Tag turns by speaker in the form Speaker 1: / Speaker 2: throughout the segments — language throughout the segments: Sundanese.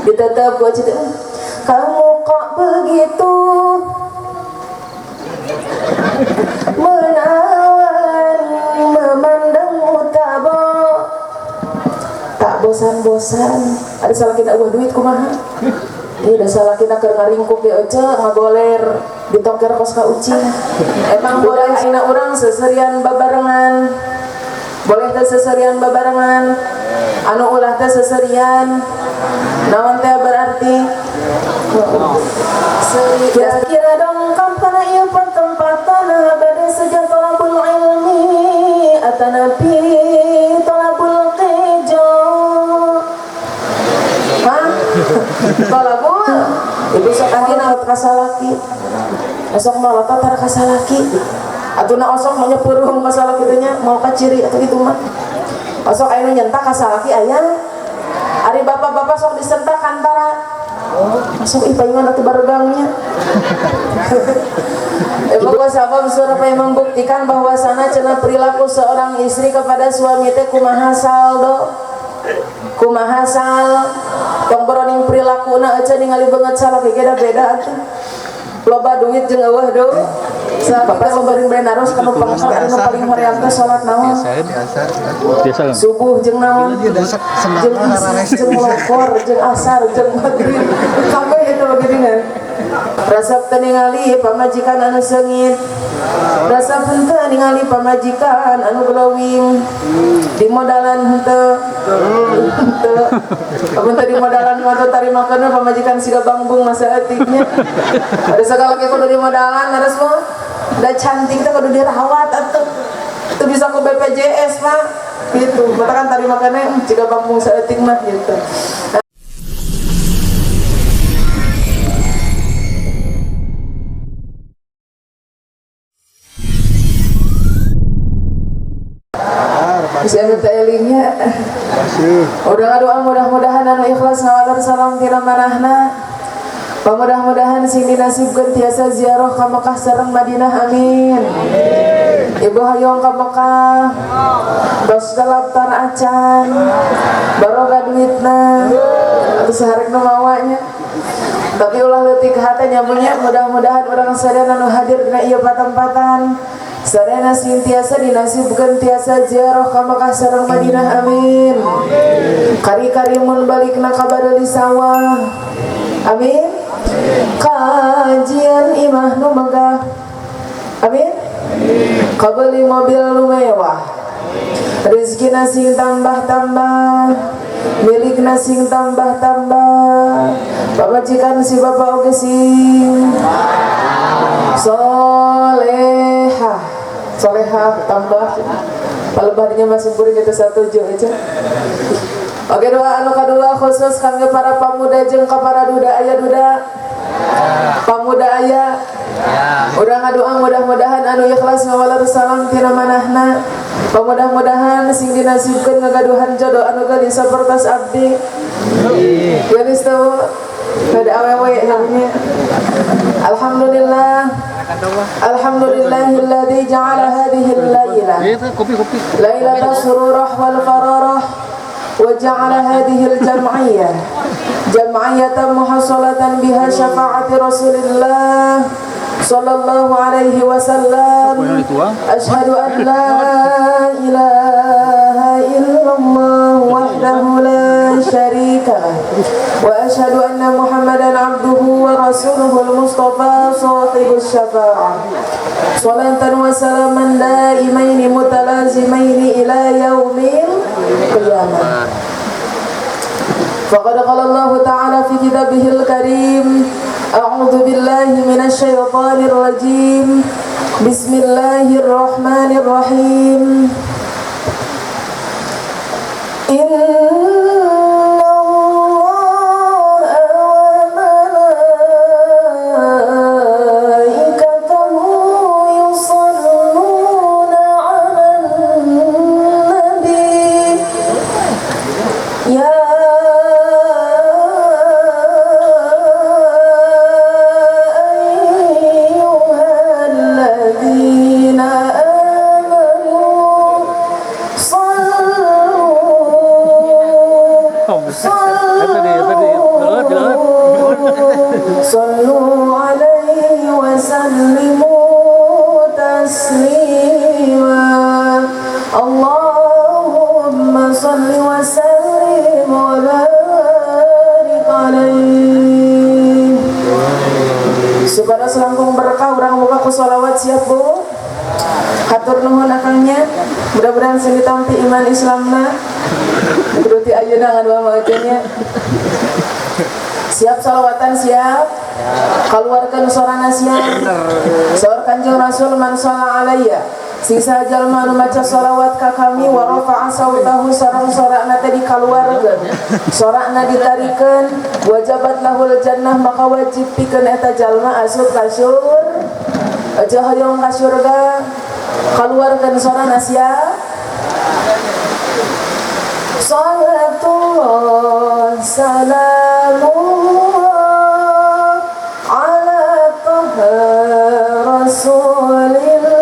Speaker 1: Ditetep gua cerita, kamu kok begitu menawan memandangmu tak bosan-bosan. Ada salah kita eueuh duit kumaha? Iya, ada salah kita keur ngaringkuk di ece ngagoler ditoker kos ka ucing. Emang boleh aina urang seserian babarengan? Boleh teh seserian babarengan? Anu ulah teh seserian. Naon teh berarti? Kira-kira dong kampana ieu pertempatan bade sejar tolabul ilmi atanapi tolabul kejo. Hah? Tolabul? Ibu sok akhirna kasalaki. Esok malotot tara kasalaki. Atuna osok mah nyepeureum kasalaki teh nya mau kaciri atau gitu mah. Osok aya nu nyentak kasalaki aya. Ari bapak-bapak sok disentak antara masuk ipayungan atau baregangnya. Ibu gua sabab surah yang membuktikan bahwasana cenah perilaku seorang istri kepada suami teh kumaha saldo. Kumaha sal tong boroning perilakuna aja ningali banget salah ge beda atuh. Loba duit jeung eueuh deui. Bapak loba deui naros kanu pangkal anu paling hoream teh salat naon? Subuh jeung naon? Jeung jeung lokor, jeung asar, jeung maghrib. Kabeh eta begeuningan. Resep teu ningali pamajikan anu seungit. Resep henteu ningali pamajikan anu glowing. Di modalan henteu. Henteu. Amun teu di modalan mah teu tarimakeun pamajikan siga bangbung masa eutiknya. Ada segala ge kudu di modalan harus mah. Da cantik teh kudu dirawat atuh. Teu bisa ku BPJS mah gitu. Batakan tarimakeunna siga bangbung saeutik mah gitu. Bisa ada telingnya. Udah doa mudah-mudahan anu ikhlas ngawaler salam tina manahna. Mudah-mudahan sing dinasibkeun tiasa ziarah ka Mekah sareng Madinah, amin. Ibu hoyong ka Mekah. Tos daftar acan. Baroga duitna. Atuh saharekna mawanya. Tapi ulah leutik hate nya nya, mudah-mudahan urang sadayana anu hadir dina ieu patempatan sadayana sing tiasa dinasibkeun tiasa ziarah ka Mekah sareng Madinah, amin. Kari-kari mun balikna ka bareuli sawah, amin. Kajian imah nu megah, amin. Kabeli mobil nu mewah, rezekina sing tambah-tambah, milikna sing tambah-tambah, pamajikan si bapak oge sing solehah, solehah tambah, palebahnya masih kuring itu satu aja. Oke, doa anu kadua khusus kangge para pamuda jeung ka para duda aya duda. Pamuda aya. Urang ngadoa mudah-mudahan anu ikhlas ngawaler salam tina manahna. Mudah-mudahan sing dinasibkeun ngagaduhan jodoh anu geulis sapertos abdi. Geulis teu ada awewe namanya. Alhamdulillah. Alhamdulillahilladzi ja'ala hadhihi al-laila lailata sururah wal fararah wa ja'ala hadhihi al-jam'iyyah jam'iyyatan muhassalatan biha syafa'ati Rasulillah sallallahu alaihi wasallam. Asyhadu an la ilaha illallah wahdahu la syarika lah wa asyhadu anna Muhammadan abduhu wa rasuluhu al-mustafa sahibus syafa'ah. Salatan wa salaman daimaini mutalazimaini ila yaumil qiyamah. Faqad qala Allah ta'ala fi kitabihil karim, a'udzu billahi minasy syaithanir rajim. Bismillahirrahmanirrahim. Inna Allaha wa malaikatahu yusholluna 'alan nabi. Ya ayyuhalladzina amanu Sallu alaihi wa sallimu taslima. Allahumma salli wa sallim wa barik alaihi. Supaya selangkung berkah urang muka ku sholawat siap bu. Hatur nuhun akangnya. Mudah-mudahan sing ditampi iman Islamna. Turuti ayeuna ngan mama nya. Siap sholawatan siap. Keluarkan sorana siap. Saur Kanjeng Rasul man sholla alayya. Sisa jalma nu maca sholawat ka kami wa rafa'a sautahu sareng sorana teh dikaluarkeun. Sorana ditarikeun wajabat lahul jannah maka wajib pikeun eta jalma asup ka surga. Aja hoyong ka surga. Keluarkan sorana siap. Salatullah salamullah ala taha rasulillah.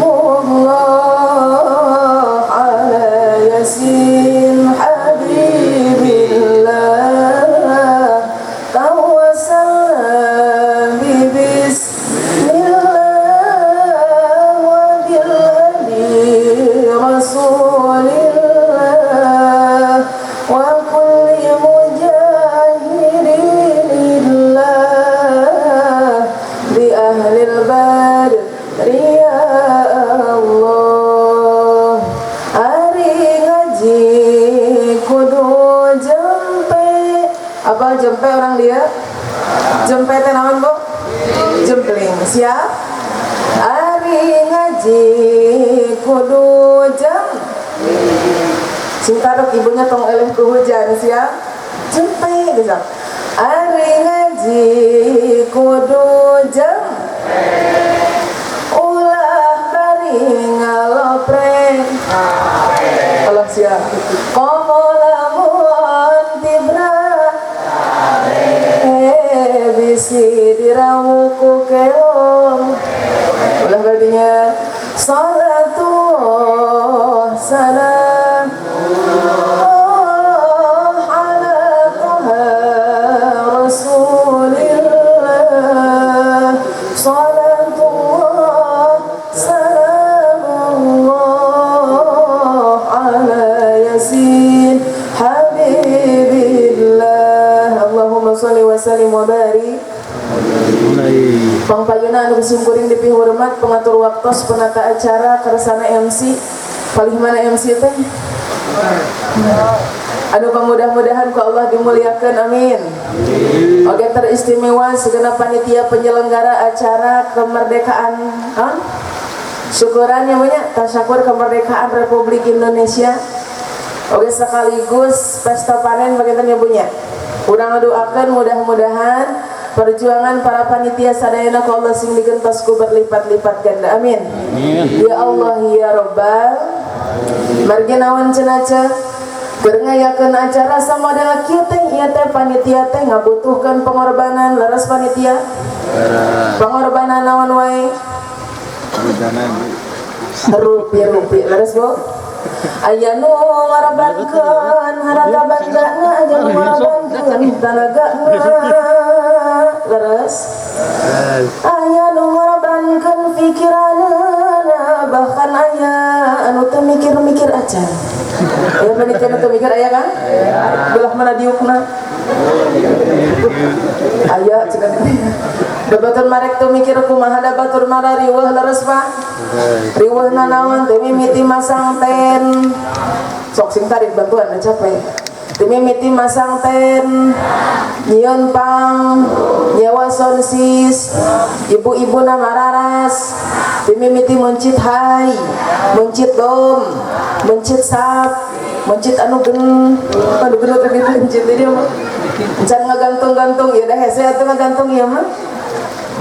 Speaker 1: Allah ala yasin habibillah. Tawassalna bi bismillah wa bil hadi rasulillah wa kulli mujahirin lillah bi ahlil badri ya Allah. Ari ngaji kudu jempe. Apa jempe orang dia? Jempe teh naon bu? Jempling. Siap? Ari ngaji kudu jem. Cinta dok ibunya tong eleh ku hujan siap? Jempe gitu. Ari ngaji kudu jem. Ulah bari ngalopre. Allah siap. Komo lamun tibra bisi dirawuku keong. Ulah berartinya salatullah salam ala taha rasulillah. Salatullah salamullah ala yasin habibillah. Allahumma sholli wa sallim wa barik. Pangpayuna anu kusimkuring dipihormat pengatur waktos penata acara kersana MC palih mana MC teh. Aduh mudah-mudahan ku Allah dimuliakan amin. Oke teristimewa segenap panitia penyelenggara acara kemerdekaan syukuran yang banyak tasyakur kemerdekaan Republik Indonesia. Oke sekaligus pesta panen bagaimana punya. Urang doakan mudah-mudahan perjuangan para panitia sadayana ku Allah sing digentos ku berlipat-lipat ganda amin. Ya Allah ya Rabbal. Margi naon cenah keur ngayakeun acara samodel kieu teh ieu teh panitia teh ngabutuhkeun pengorbanan leres panitia. Pengorbanan naon wae? Rupi-rupi leres Bu. Aya nu ngorbankeun harta bandana, aya nu ngorbankeun tanagana leres. Aya nu ngorbankeun pikiranna, bahkan aya anu teu mikir-mikir aja. Aya panitia nu teu mikir aya kan? Belah mana diukna? Aya cenah. Da batur marek teu mikir kumaha da batur mara riweuh leres Pak. Riweuhna naon teh mimiti masang ten. Sok sing tarik bantuan capek. Teh mimiti masang ten, nyieun pang, nyewa soundsis, ibu-ibuna mararas, teh mimiti mencit hai, mencit dom, mencit sap, mencit anu gen, anu gelut teh mencit dia mah. Encan ngagantung-gantung ya dah hese atuh ngagantung ieu mah.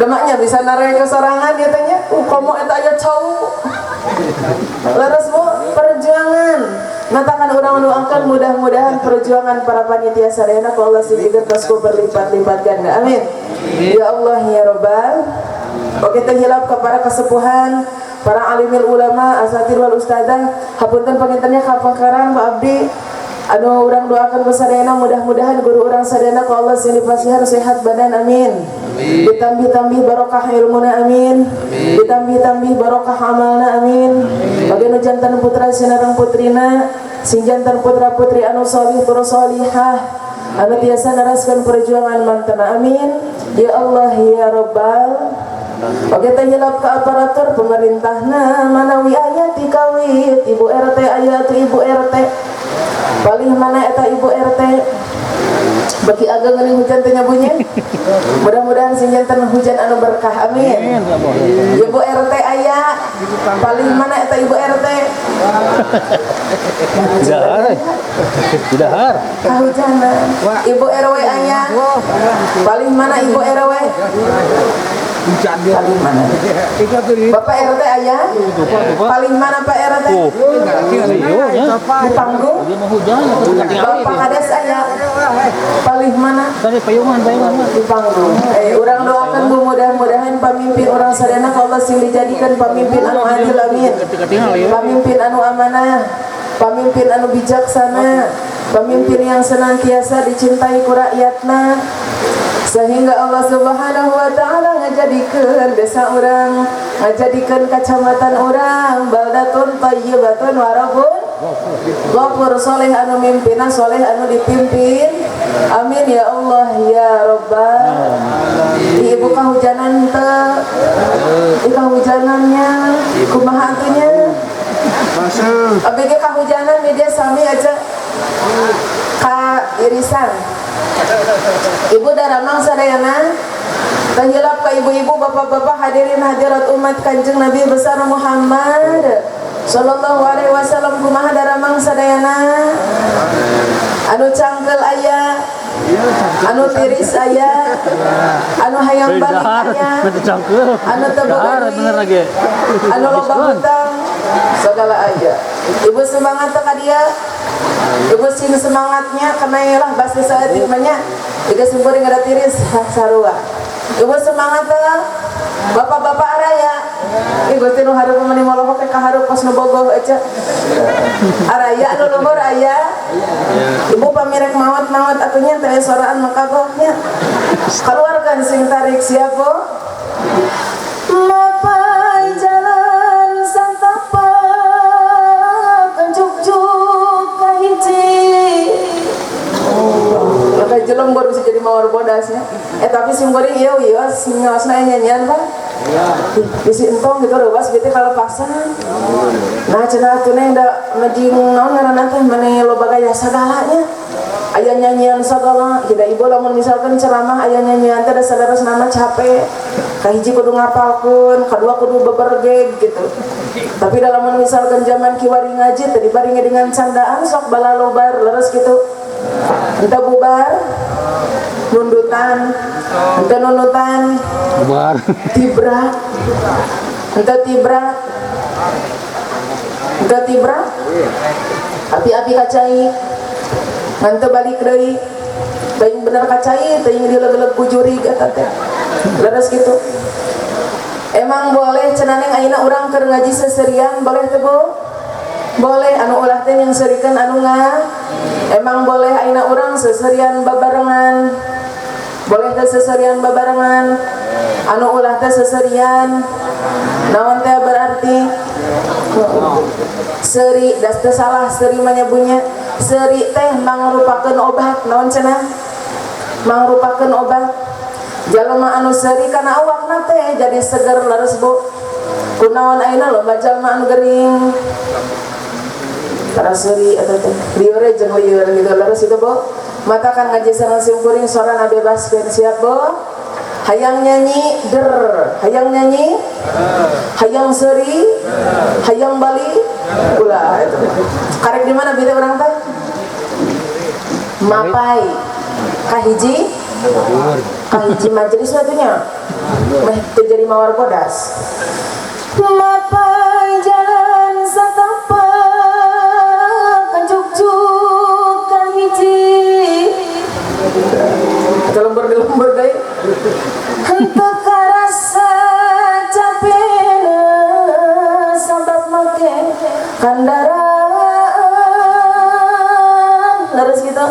Speaker 1: Demaknya bisa narik ke sorangan dia tanya, komo eta aya cau. Leres Bu, perjuangan. Natakan urang doakan mudah-mudahan perjuangan para panitia sadayana ku Allah sing digentos ku berlipat-lipat ganda. Amin. Ya Allah ya Rabbal. Oke teh hilap ke para kesepuhan, para alimil ulama, asatir wal ustadzah, hapunten pangintennya kapangkaran Pak Abdi. Anu urang doakan sadayana mudah-mudahan guru urang sadayana ku Allah sing dipasihan sehat badan amin. Ditambih-tambih barokah ilmuna amin. Ditambih-tambih barokah amalna amin. Bagi nu jantan putra sinareng putrina sing jantan putra putri anu solih tur solihah anu tiasa neraskeun perjuangan mantena amin. Ya Allah ya Rabbal. Oke teh hilap ke aparatur pemerintahna manawi aya ti kawit ibu RT aya tu ibu RT palih mana eta ibu RT bagi ageng geuning hujan teh nyabunya mudah-mudahan sing janten hujan anu berkah amin. Ibu RT aya palih mana eta ibu RT
Speaker 2: Dahar
Speaker 1: kahujanan. Ibu RW aya palih mana ibu RW paling mana? Bapak RT aya? Paling mana Pak RT? Di panggung? Bapak Kades aya? Paling mana? Di panggung. Urang doakan bu mudah-mudahan pamimpin urang sadayana ku Allah sing dijadikan pamimpin anu adil amin. Pamimpin anu amanah, pamimpin anu bijaksana, pamimpin yang senantiasa dicintai ku rakyatna. Sehingga Allah Subhanahu wa ta'ala ngajadikeun desa urang, ngajadikeun kacamatan urang baldatun thayyibatun wa rabbun ghafur soleh anu mimpina soleh anu dipimpin. Amin ya Allah ya Rabbal. Ibu kahujanan teu? Ieu kahujanannya kumaha atunya? Abi ge kahujanan media sami aja ka irisan. Ibu daramang sadayana teu hilap ka ibu-ibu bapak-bapak hadirin hadirat umat Kanjeng Nabi besar Muhammad sallallahu alaihi wasallam kumaha daramang sadayana anu cangkel aya anu tiris aya anu hayang balik aya anu teu boga duit anu loba hutang segala aya. Ibu semangat teu ka dia? Ibu sing semangatnya kenailah basi saeutik mah nya. Ieu simpuring ada tiris sarua. Ibu semangat teu? Bapak-bapak araya. Ih Gusti nu hareup meni molohok ka hareup kos nu bogoh aja. Araya anu luhur aya. Ibu pamirek maot-maot atunya teh soraan makagohnya. Keluarkan sing tarik siap Bu. Mapai jalan santapak juk-juk kahiji. Maka jeleng baru bisa jadi mawar bodasnya. Tapi sim goreng iya iya sing ngaosna nyanyian Pak. Bisi entong gitu reuwas gitu kalepasan. Nah cenah atuh neng da ngajing naon ngaranna teh meni loba gaya sagalanya. Aya nyanyian sagala, tidak ibu lamun misalkan ceramah aya nyanyian teh da sadaros nama capek. Kahiji kudu ngapalkeun, kadua kudu bebergeg gitu. Tapi dalam misalkan zaman kiwari ngaji teh dibarengi dengan candaan sok balalobar leres gitu. Entah bubar nundutan, entah nundutan
Speaker 2: bubar
Speaker 1: tibra, entah tibra, entah tibra, api-api kacai, ngan teu balik deui, teuing bener kacai, teuing dileg-leg ku jurig eta teh, leres gitu. Emang boleh cenah neng ayeuna urang keur ngaji seserian boleh teu Bu? Boleh anu ulah teh yang serikeun anu nga. Emang boleh ayeuna urang seserian babarengan. Boleh teh seserian babarengan. Anu ulah teh seserian. Naon teh berarti? Seri das teh salah seri mah nyabunya. Seri teh mangrupakeun obat naon cenah? Mangrupakeun obat. Jalma anu seri kana awakna teh jadi seger leres Bu. Kunaon ayeuna loba jalma anu gering. Tara seuri eta teh lieur jeung lieur gitu leres itu Bu. Mata kan ngaji sareng simkuring sorana bebaskeun siap Bu. Hayang nyanyi der, hayang nyanyi, hayang seuri, hayang bali, ulah itu. Karek di mana beda urang teh? Mapai kahiji kahiji majelis atunya meh teu jadi mawar bodas. Mapai jalan satapak juk-juk kahiji. Atau lembur di lembur deui. Henteu karasa capena sabab make kandaraan. Leres gitu.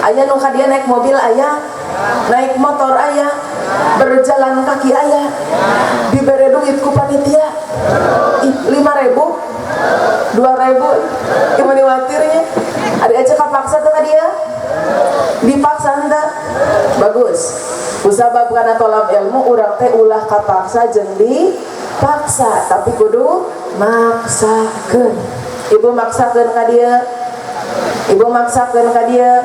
Speaker 1: Aya nu ka dieu naik mobil aya, naik motor aya, berjalan kaki aya, dibere duit ku panitia. Ih, 5.000, 2.000, gimana watirnya? Ada aja kapaksa tuh ka dia? Dipaksa henteu? Bagus. Kusabab kana tolab ilmu urang teh ulah kapaksa jeung dipaksa, tapi kudu maksakeun. Ibu maksakeun ka dieu. Ibu maksakeun ka dieu.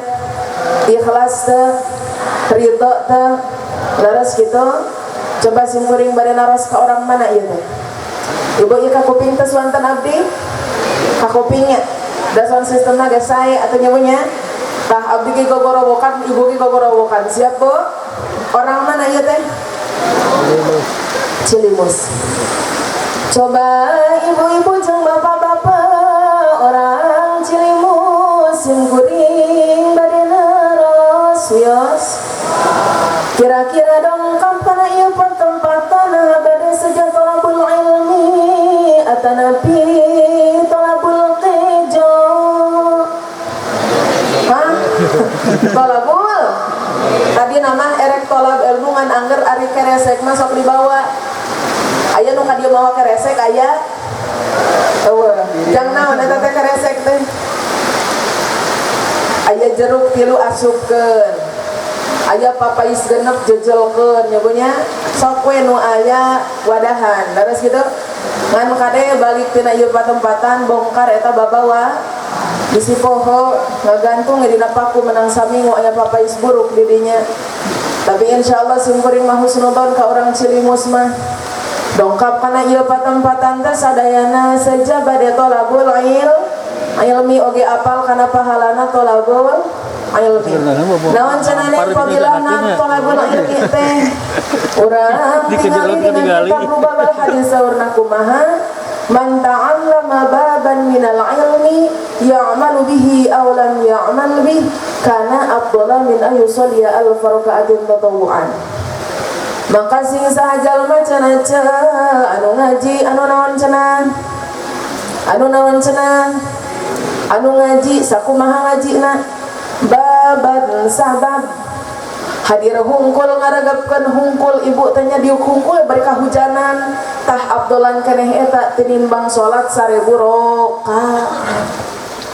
Speaker 1: Ikhlas teu? Ridho teu? Leres gitu? Coba simkuring bade naros ka orang mana ieu teh? Ibu ieu ka kuping teh suanten abdi? Ka kupingnya. Da sound sistemna geus sae atuh nya. Tah abdi ge gogorowokan, ibu ge gogorowokan. Siap, Bu? Orang mana ieu teh? Cilimus. Coba ibu-ibu jeung bapak-bapak orang Cilimus simkuring bade naros wios. Kira-kira dongkap kana ieu pertempatan bade seja tolabul ilmi atanapi tolabul kejo. Hah? Tolabul? Tadi nama erek tolab ilmu ngan angger ari keresek mah sok dibawa. Aya nu ka dieu mawa keresek aya? Eueuh. Jang naon eta teh keresek teh? Aya jeruk 3 asupkeun. Aya papais 6 jejelkeun nya Bu nya. Sok we nu aya wadahan. Leres kitu? Ngan kade balik tina ieu patempatan bongkar eta babawa bisi poho ngagantung dina paku menang saminggu aya papais buruk di dinya. Tapi insyaallah simkuring mah husnudon ka orang Cilimus mah. Dongkap kana ieu patempatan teh sadayana seja bade tolabul ilmi oge apal kana pahalana tolabul ilmi. Naon cenah neng fadilahna tolabul ilmi teh? Urang tingali dina kitab Rubabal Hadis saurna kumaha? Man ta'allama baban minal ilmi ya'malu bihi aw lam ya'mal bih kana afdhala min an yusalliya alf raka'atin tatawwu'an. Maka sing saha jalma cenah anu ngaji anu naon cenah? Anu naon cenah? Anu ngaji sakumaha ngajina? Baban sabab hadir hungkul ngaregepkeun hungkul ibu teh nya diuk hungkul bari kahujanan tah abdolan keneh eta tinimbang salat 1000 rakaat.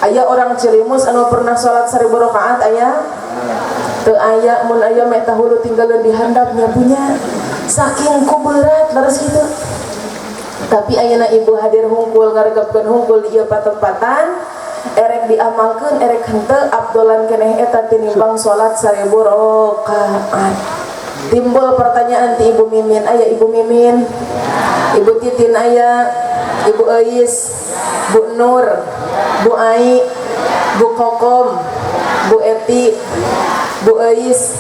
Speaker 1: Aya orang Cilimus anu pernah salat 1000 rakaat aya? Teu aya, mun aya meh tahulu tinggalkeun di handapnya punya. Saking ku berat leres kitu. Tapi ayeuna ibu hadir hungkul ngaregepkeun hungkul di ieu patempatan erek diamalkeun erek henteu abdolan keneh eta tinimbang salat 1000 rakaat. Timbul pertanyaan ti Ibu Mimin, aya Ibu Mimin? Ibu Titin aya, Ibu Eis, Bu Nur, Bu Ai, Bu Kokom, Bu Eti, Bu Eis.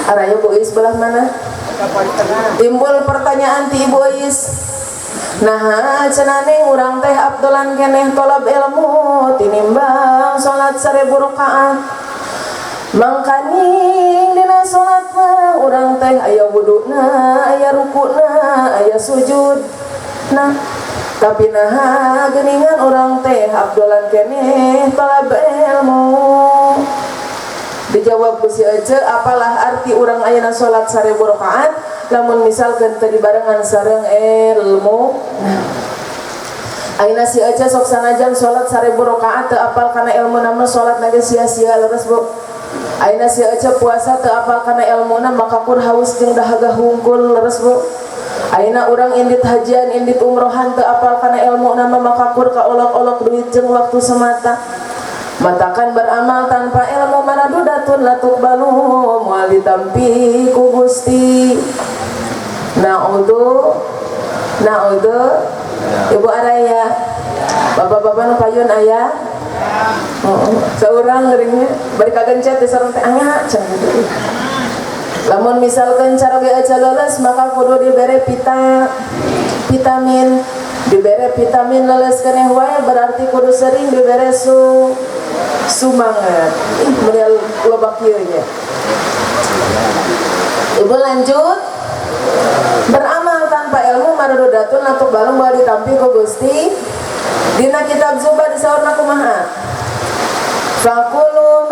Speaker 1: Araya Bu Eis belah mana? Timbul pertanyaan ti Ibu Eis. Nah, cenah neng urang teh abdolan keneh tolab ilmu tinimbang salat 1000 rakaat. Mangkaning dina salat mah urang teh aya wuduna, aya rukuna, aya sujud. Nah, tapi nah geuningan urang teh abdolan keneh tolab ilmu. Dijawab ku si Ece, apalah arti urang ayeuna salat 1000 rakaat lamun misalkeun teu dibarengan sareng ilmu. Nah, ayeuna si Ece sok sanajan salat 1000 rakaat teu apal kana ilmu nama salat na ge sia-sia leres Bu. Ayeuna si Ece puasa teu apal kana ilmuna maka kur haus jeung dahaga hungkul leres Bu. Ayeuna urang indit hajian indit umrohan teu apal kana ilmu nama maka kur kaolok-olok duit jeung waktu semata. Matakan beramal tanpa ilmu maradudatun la tuqbalu moal ditampi ku Gusti. Na'udzu na'udzu. Ibu araya, bapak-bapak nu payun aya. Seorang ngeringnya bari kagencet di sareng teh anya cenah gitu. Lamun misalkan caroge aja leles maka kudu dibere vitamin, dibere vitamin leles keneh wae berarti kudu sering dibere sumangat. Ih, meni loba kieu nya. Ibu lanjut. Beramal tanpa ilmu marududatun latuk balung bawa ditampi ku Gusti. Dina kitab Zuba disaurna kumaha? Fakulu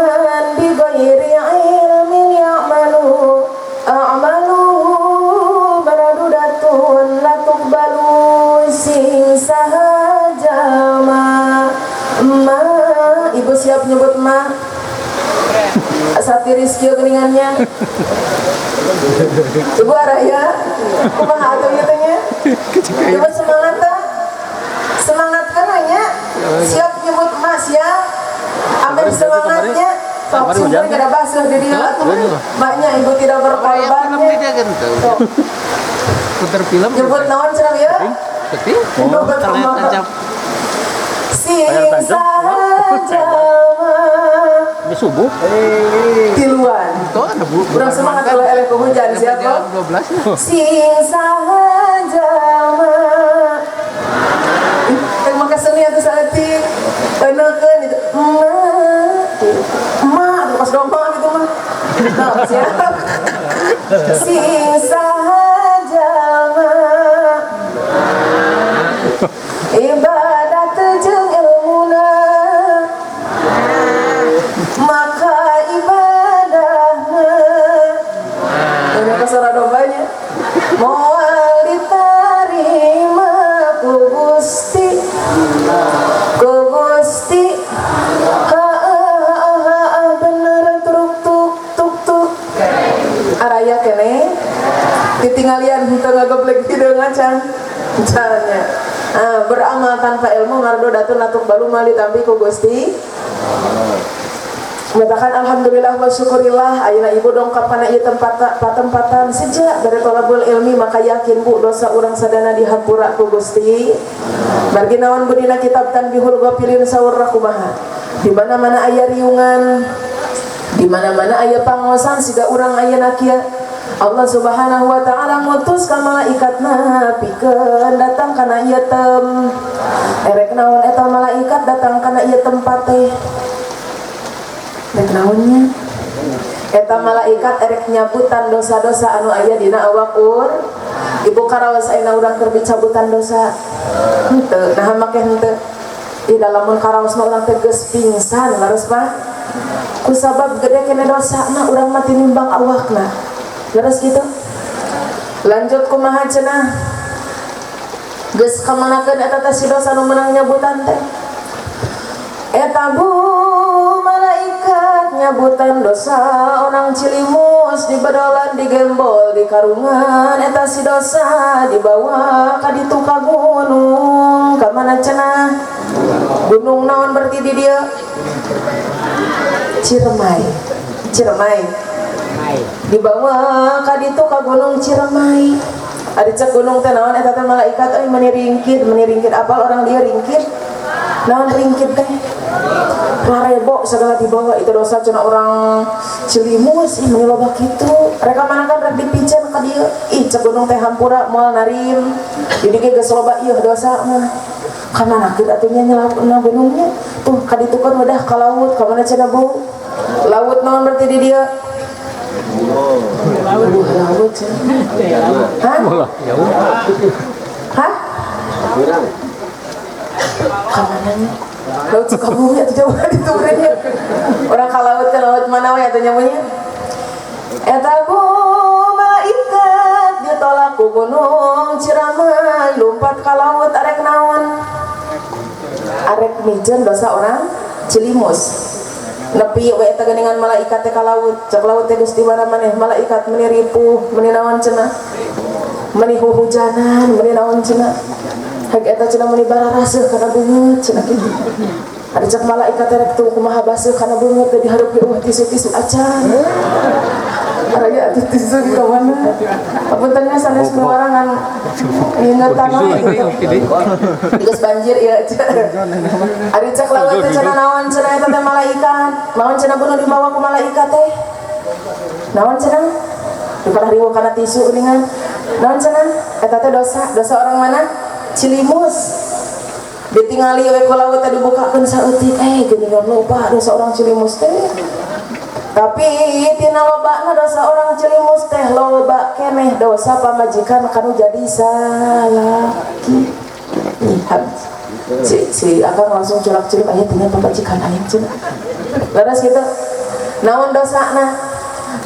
Speaker 1: Emak, ibu siap nyebut emak. Satiris kieu geuningannya. Ibu araya, kumaha atuh ieu teh nya? Ibu semangat teh? Semangat kan nya? Siap nyebut emak siap? Ambil semangatnya. Sok sumber kada basuh di dieu atuh. Maknya ibu tidak berkorbannya.
Speaker 2: Putar film.
Speaker 1: Nyebut naon cenah ieu? Nyebut emak. Sing saha
Speaker 2: Ini subuh.
Speaker 1: Tiluan. Kurang semangat kalau eleh ku hujan siapa? Sing saha jalma. Maka seni atuh saeutik. Eueukeun itu. Emak. Emak pas domba gitu mah. Nah, siap. Sing saha jalma. Ibadat jeung ilmuna. Maka ibadahna ini kasara dombanya moal diterima ku Gusti ku Gusti ha ha ha bener truk tuk tuk tuk araya kene ditinggalian henteu ngageblek hideung acan caranya beramal tanpa ilmu ngardo datun latuk balu mali tampi ku Gusti. Mengatakan alhamdulillah wa syukurillah ayeuna ibu dongkap kana ieu tempat patempatan sejak dari tolabul ilmi maka yakin bu dosa urang sadana dihampura ku Gusti. Margi naon bu dina kitab Tanbihul Ghafilin saur kumaha. Di mana-mana aya riungan, di mana-mana aya pangosan siga urang ayeuna kieu. Allah Subhanahu wa taala ngutus ka malaikatna pikeun datang kana ieu tem. Erek naon eta malaikat datang kana ieu tempat teh. Rek naonnya? Eta malaikat erek nyabutan dosa-dosa anu aya dina awak ur. Ibu karaos ayeuna urang keur dicabutan dosa. Henteu, naha make henteu. Ih lamun karaos mah urang teh geus pingsan leres mah. Kusabab gede kene dosa mah urang mah tinimbang awakna. Leres kitu. Lanjut kumaha cenah? Geus kamanakeun eta teh si dosa nu meunang nyabutan teh. Eta bu malaikat nyabutan dosa orang Cilimus di bedolan di gembol di karungan eta si dosa dibawa ka ditu ka gunung ka mana cenah gunung naon berarti di dieu Ciremai Ciremai dibawa ka ditu ka gunung Ciremai ari cek gunung teh naon eta teh malaikat euy meuni ringkit apal orang dieu ringkit naon ringkit teh rarebo segala dibawa itu dosa cenah orang Cilimus ih meuni loba kitu reka mana kan rek dipicen ka dieu ih cek gunung teh hampura moal narim jadi ge geus loba ieu dosa mah ka mana kieu atuh nya nyelapna gunungnya tuh ka ditu kan udah ka laut ka mana cenah bu laut naon berarti di dieu laut cenah hah hah ka mananya laut Sukabumi atau jauh di turunnya orang ka laut ke laut mana we atuh nyamunya eta bu malaikat ditolak ku gunung Ciremai lompat ka laut arek naon arek mijeun dosa orang Cilimus nepi we eta geuningan malaikat teh ka laut cek laut teh geus di mana maneh malaikat meuni ripuh meuni naon cenah meuni huhujanan meuni naon cenah hek eta cenah meuni bararaseuh kana beungeut cenah kitu. Ari cek malaikat rek tuh kumaha baseuh kana beungeut teh dihareup ge eueuh tisu-tisu acan. Araya atuh tisu di ka mana? Apunten nya sanes miwarangan ingetan we gitu. Geus banjir ieu. Ari cek laut teh cenah naon cenah eta teh malaikat. Naon cenah bunuh dibawa ku malaikat teh? Naon cenah? Dikalah riweuh kana tisu geuningan. Naon cenah? Eta teh dosa, dosa orang mana? Cilimus ditingali we ku laut teh dibukakeun saeutik geuningan loba dosa orang Cilimus teh tapi tina lobana dosa orang Cilimus teh loba keneh dosa pamajikan kanu jadi salaki lihat si akang langsung culak-culuk aya tina pamajikan aya cenah leres kitu naon dosana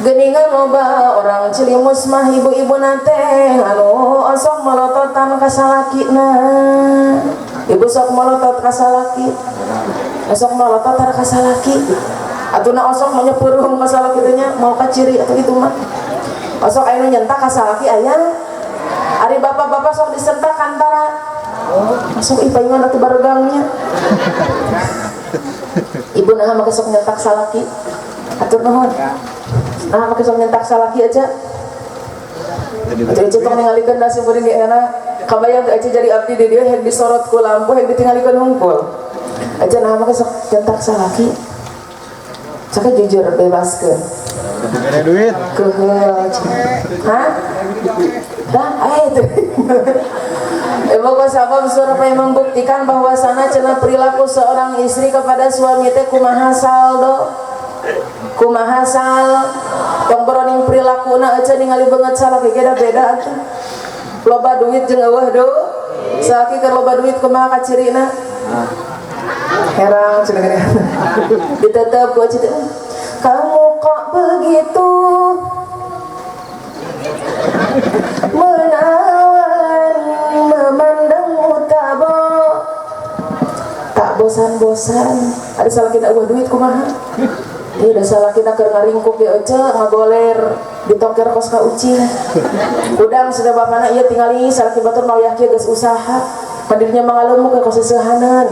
Speaker 1: Geningan loba orang Cilimus mah ibu-ibu nate anu osok melototan ka salakina. Ibu sok melotot ka salaki. Osok malotot tara ka salaki. Atuna osok mah peureum ka salaki teh nya, mau ka ciri atuh kitu mah. Osok aya nu nyentak ka salaki aya. Ari bapak-bapak sok disentak antara. Osok ih paingan atuh baregangnya. Ibu naha make sok nyentak salaki. Atur nuhun. Nah make sok nyentak salaki aja. Aja tong ningalikeun da simkuring ge enak. Kabayang teh aja jadi abdi di dieu hek disorot ku lampu hek ditingalikeun hungkul. Aja nah make sok nyentak salaki. Sok jujur bebaskeun.
Speaker 3: Dibere duit.
Speaker 1: Keheul. Hah? Dah, itu. Ibu sabab survei membuktikan bahwasana cenah perilaku seorang istri kepada suami teh kumaha saldo. Kumaha sal tong boroning perilakuna aja ningali banget salaki ge da beda atuh. Loba duit jeung eueuh do. Salaki keur loba duit kumaha kacirina? Herang cenah gini. Ditetep ku cenah. Kamu kok begitu menawan memandangmu tak bosan-bosan. Ada salah kita eueuh duit kumaha? Iya udah salah kita keur ngaringkuk di ece ngagoler ditoker kos ka ucing. Udang sudah bapana ieu tingali salaki batur mah kieu geus usaha. Padirinya mangalemu ke kos seuhanan.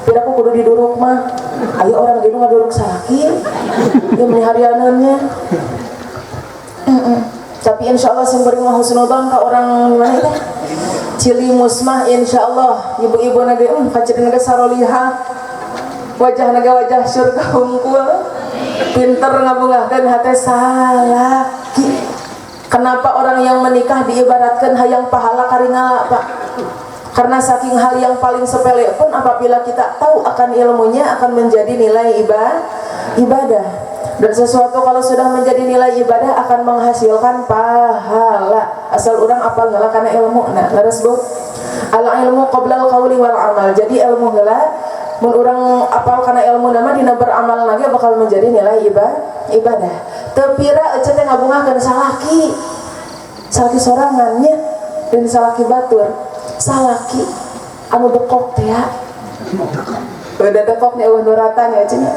Speaker 1: Piraku kudu diduruk mah. Aya orang ge ngaduruk salaki. Ieu meni harianannya. Tapi insyaallah simkuring mah husnudzon ka orang mana teh? Cilimus mah insyaallah ibu-ibu na ge kacirina ge sarolihah. Wajah naga wajah surga hungkul. Pinter ngabungahkeun hate salaki. Kenapa orang yang menikah diibaratkan hayang pahala karingala, Pak? Karena saking hal yang paling sepele pun apabila kita tahu akan ilmunya akan menjadi nilai ibadah. Dan sesuatu kalau sudah menjadi nilai ibadah akan menghasilkan pahala. Asal orang apal heula kana ilmu. Nah, leres Bu. Al ilmu qoblal qauli wal amal. Jadi ilmu heula mun urang apal kana ilmu nama dina beramal lagi bakal menjadi nilai ibadah. Teu pira ece teh ngabungahkeun salaki. Salaki sorangannya dan salaki batur. Salaki anu dekok teh ya. Udah dekok nih eueuh nuratan ya ece nya.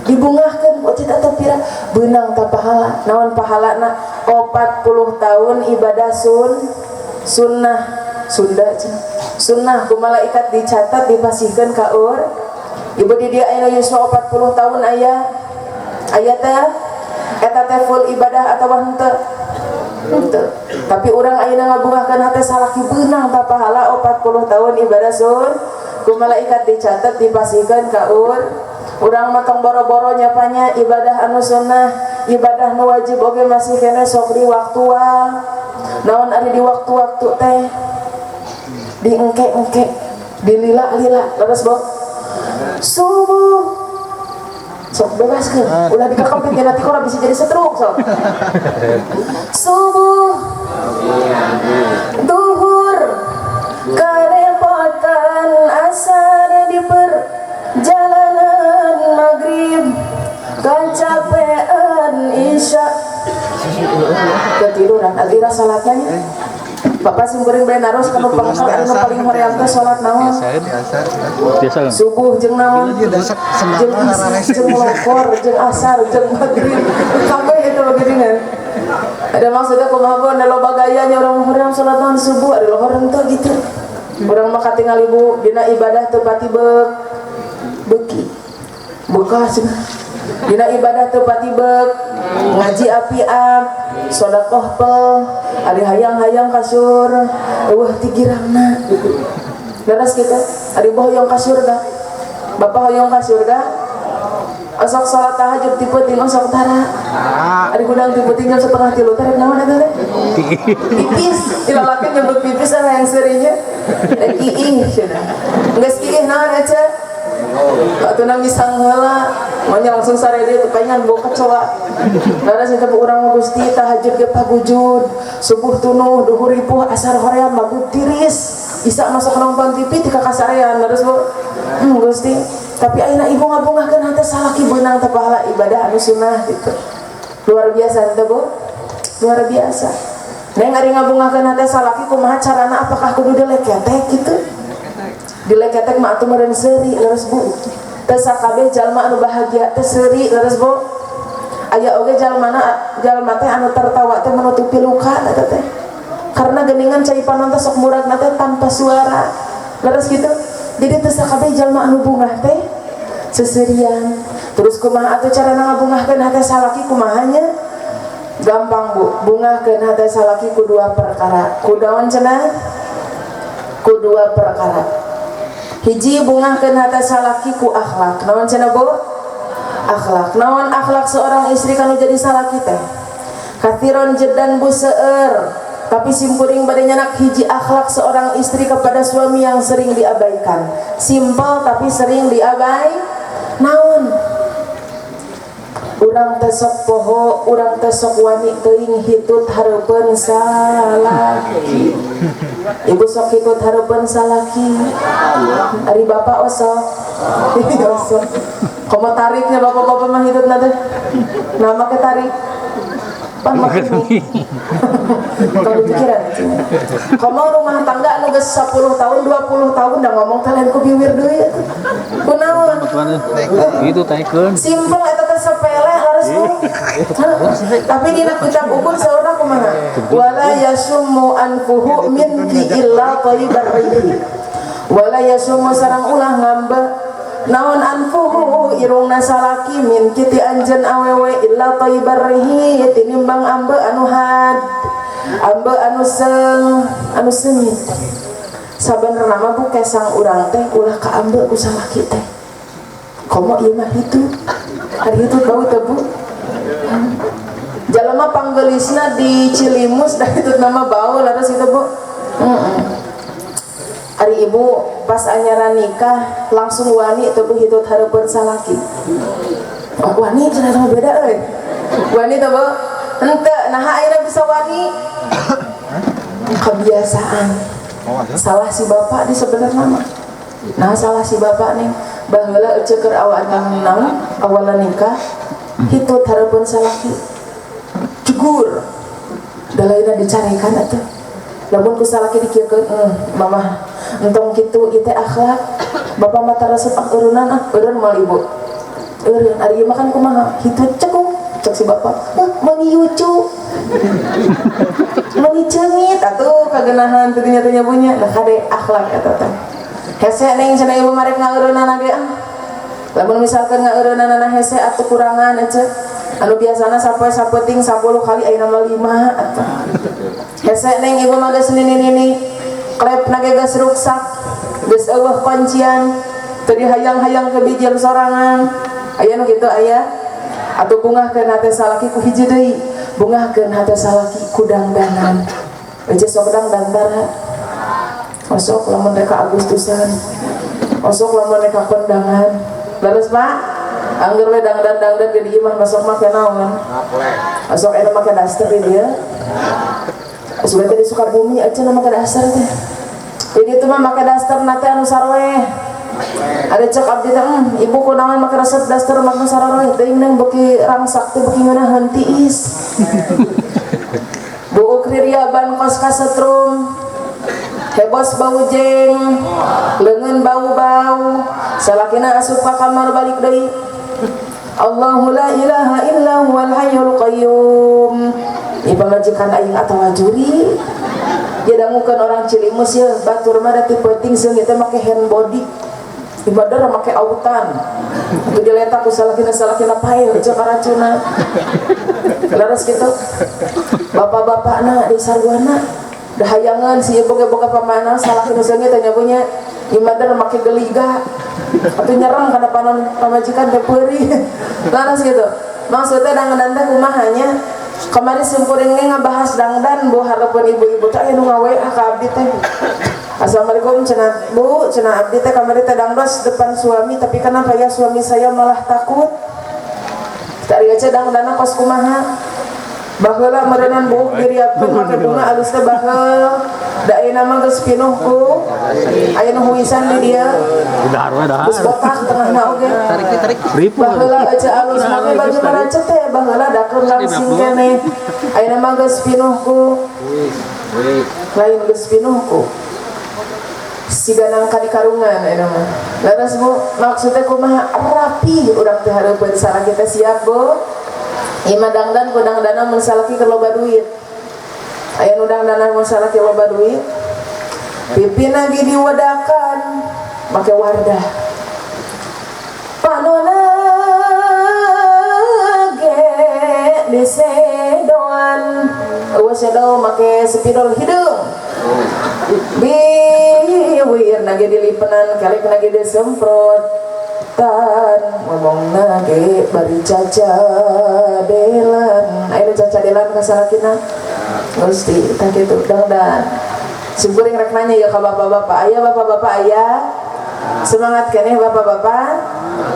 Speaker 1: Dibungahkeun ku ece teh pira beunang ta pahala. Naon pahalana? 40 tahun ibadah sunnah Sunda cenah. Sunnah ku malaikat dicatat dipasihkeun ka ur. Ibu di dia aya yuswa 40 tahun aya. Aya teh eta teh full ibadah atawa henteu? Henteu. Tapi urang ayeuna ngabungahkeun hate salaki beunang ta pahala 40 tahun ibadah sun ku malaikat dicatat dipasihkeun ka ur. Urang mah tong boro-boro nyapanya ibadah anu sunnah, ibadah nu wajib oge masih keneh sok di waktu-waktu. Naon ari di waktu-waktu teh? Diengke-engke, dilila-lila, leres bo. Subuh sok bebaskeun, ulah dikakempit ya nanti korang bisa jadi setruk sok. Subuh, duhur, karepotan asar di perjalanan maghrib, kecapean isya, ketiduran, alira salatnya. Bapak simkuring bae naros kanu pangkal anu paling hoream teh salat naon? Subuh jeung naon? Jeung isya, jeung lokor, jeung asar, jeung maghrib. Kabeh itu begeuningan. Ada maksudnya kumaha pun ada loba gayanya urang hoream salat naon subuh ada lohor henteu gitu. Urang mah katingali Bu dina ibadah teu pati beuki. Buka cenah. Dina ibadah teu pati beuk, ngaji api-ap, sedekah pel, ari hayang-hayang kasur, eueuh ti girangna. Leres kitu, ari hoyong ka surga. Bapak hoyong ka surga? Osok salat tahajud ti peuting osok tara. Ari hudang ti peuting jam 2:30 teh rek naon eta teh? Pipis, dilalaki nyebut pipis ana yang seurinya. Rek iih cenah. Geus iih naon aja? Atuh nang misang heula, manya langsung sarede teu paingan bau kecoa. Leres eta urang mah Gusti tahajud ge pagujud, subuh tunuh, duhur ripuh, asar hoream maghrib tiris. Isa masuk nonton TV ti kakasarean leres Bu. Gusti, tapi ayeuna ibu ngabungahkeun hate salaki beunang teh pahala ibadah anu sunnah gitu. Luar biasa teh Bu. Luar biasa. Neng ari ngabungahkeun hate salaki kumaha carana, apakah kudu dileketek gitu? Dileketek mah atuh meureun seuri leres Bu. Teu sakabeh jalma anu bahagia teh seuri leres Bu. Aya oge jalmana jalma teh anu tertawa teh menutupi luka eta teh. Karena geningan cai panon teh sok muragna teh tanpa suara. Leres gitu. Jadi teu sakabeh jalma anu bungah teh seserian. Terus kumaha atuh carana ngabungahkeun hate salaki kumaha nya? Gampang Bu, bungahkeun hate salaki ku dua perkara. Ku naon cenah? Ku dua perkara. Hiji, bungahkeun hate salaki ku akhlak. Naon cenah Bu? Akhlak. Naon akhlak seorang istri kanu jadi salaki teh? Kathiron jedan Bu, seueur. Tapi simkuring bade nyanak hiji akhlak seorang istri kepada suami yang sering diabaikan. Simpel tapi sering diabai. Naon? Urang teh sok poho, urang teh sok wani teuing hitut hareupeun salaki. Ibu sok hitut hareupeun salaki? Ari bapak osok? Osok. Komo tariknya bapak-bapak mah hitut teh. Nah, make tarik. Pan make ini. Kalau pikiran komo rumah tangga anu geus 10 tahun, 20 tahun, udah ngomong teh lain ku biwir deui atuh. Kunaon?
Speaker 2: Itu taikeun.
Speaker 1: Simpel eta teh, sepele harus Bu. Tapi dina kitab ukur saurna kumaha? Wala yasummu anfuhu minki illa thayyibar rihi. Wala yasummu sarang ulah ngambe naon anfuhu irungna salaki minki ti anjeun awewe illa thayyibar rihi tinimbang ambe anu had, ambe anu seng, anu seungit. Sabenerna mah Bu, kesang urang teh ulah kaambe ku salaki teh. Komo ieu mah hitut. Ari hitut bau teh Bu? Jalma panggelisna di Cilimus da hitut nama bau, laras itu Bu. Ari ibu pas anyaran nikah langsung wani teu Bu hitut hareupeun salaki? Oh, wani cenah mah beda euy. Wani teu Bu? Henteu, naha ayeuna bisa wani? Kebiasaan. Salah si bapak di sebenarnya mah. Nah, salah si bapak nih. Baheula ece keur awal naon awalan nikah hitut hareupeun salaki. Cugur. Da lainna dicarikan atuh. Lamun ku salaki dikieukeun, mamah entong kitu, ieu teh akhlak. Bapak mah resep ah, eureunnan ah, eureun moal ibu. Eureun, ari ieu mah kan kumaha? Hitut cekung, cek si bapak. Hah, meuni yucu. Meuni ceungit atuh kagenahan teu nya teh punya. Nah, kade akhlak eta teh. Hese neng cenah ibu marek ngaureunana ge ah. Lamun misalkan ngaureunana hese atuh kurangan ece. Anu biasana sapoe sapeting 10 kali, ayeuna mah 5 atuh. Hese neng ibu mah geus nini-nini. Klep na ge geus ruksak. Geus eueuh kuncian. Teu dihayang-hayang ke bijil sorangan. Aya nu kitu aya. Atau bungahkeun hate salaki ku hiji deui. Bungahkeun hate salaki ku dangdanan. Ece sok dangdan tara? Osok lamun rek Agustusan. Osok lamun rek kondangan. Leres Pak? Angger we dangdan-dangdan di imah masuk make naon? Osok eta make daster di dieu. Sudah tadi Sukabumi aja make daster teh. Jadi itu mah make daster nate anu sarweh. Ada cek abdi teh, ibu kunaon make resep daster make sarweh?" Teuing neng, beuki rangsak teh beuki ngeunaheun tiis. Buuk ririaban kos kasetrum. Hebos bau jeng, leungeun bau-bau. Salakina asup ka kamar balik deui. Allahu la ilaha illa huwal hayyul qayyum. Ieu pamajikan aing atawa juri? Dia dangukeun orang Cilimus ya, batur mah da ti peuting seungit teh make hand body. Ibadah make autan. Itu diletak ku salakina, salakina paeh cek karacuna. Leres kitu. Bapak-bapakna di sarwana dahayangan si ibu ge boga pamana salakina seungit teh nya punya. Ibadah make geliga. Atuh nyerang kana panon pamajikan teh peurih. Leres gitu. Maksudnya dangdan teh kumaha nya? Kemarin simkuring ge ngabahas dangdan Bu hareupeun ibu-ibu teh aya nu nga-WA ka abdi teh. "Assalamualaikum," cenah, "Bu," cenah, "abdi teh kamari teh dangdos depan suami, tapi kenapa ya suami saya malah takut?" Tadi aja dangdana kos kumaha? Baheula meureunan buuk diriapkeun make bunga alus teh baheul. Da ayeuna mah geus pinuh ku aya nu huisan di dieu.
Speaker 2: Dahar we dahar.
Speaker 1: Geus botak tengahna oge.
Speaker 2: Tarik tarik. Ribu.
Speaker 1: Baheula aja alus make baju maracet teh, baheula dakeun langsing keneh. Ayeuna mah geus pinuh ku lain geus pinuh ku. Siga nangka di karungan eta mah. Leres Bu, maksudnya kumaha rapi urang teh hareupeun salaki teh siap Bu. Ieu mah dangdan ku dangdana mun salaki keur loba duit. Aya nu dangdana mun salaki loba duit. Pipina ge diwedakan make wardah. Panona ge disedoan. Eueuh sedo make spidol hideung. Biwir nage dilipenan kelek nage disemprotan ngomong nage bari cacadelan. Ayeuna cacadelan ka salakina Gusti tah kitu dangdan. Simkuring rek nanya ya ka bapak-bapak, aya bapak-bapak aya semangat keneh bapak-bapak.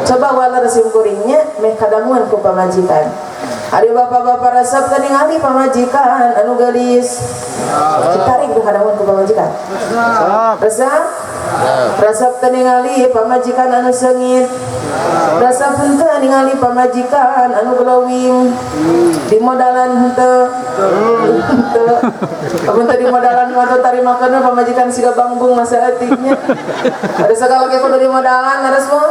Speaker 1: Coba waler simkuringnya meh kadanguan ku pamajikan. Ari bapak-bapak resep teu ningali pamajikan anu geulis. Ditarik ku kadanguan ku pamajikan. Resep? Resep teu ningali pamajikan anu seungit. Resep henteu ningali pamajikan anu glowing. Di modalan henteu. Henteu. Amun teu di modalan mah teu tarimakeun pamajikan siga bangbung masa eutiknya. Ada segala ge kudu di modalan leres mah.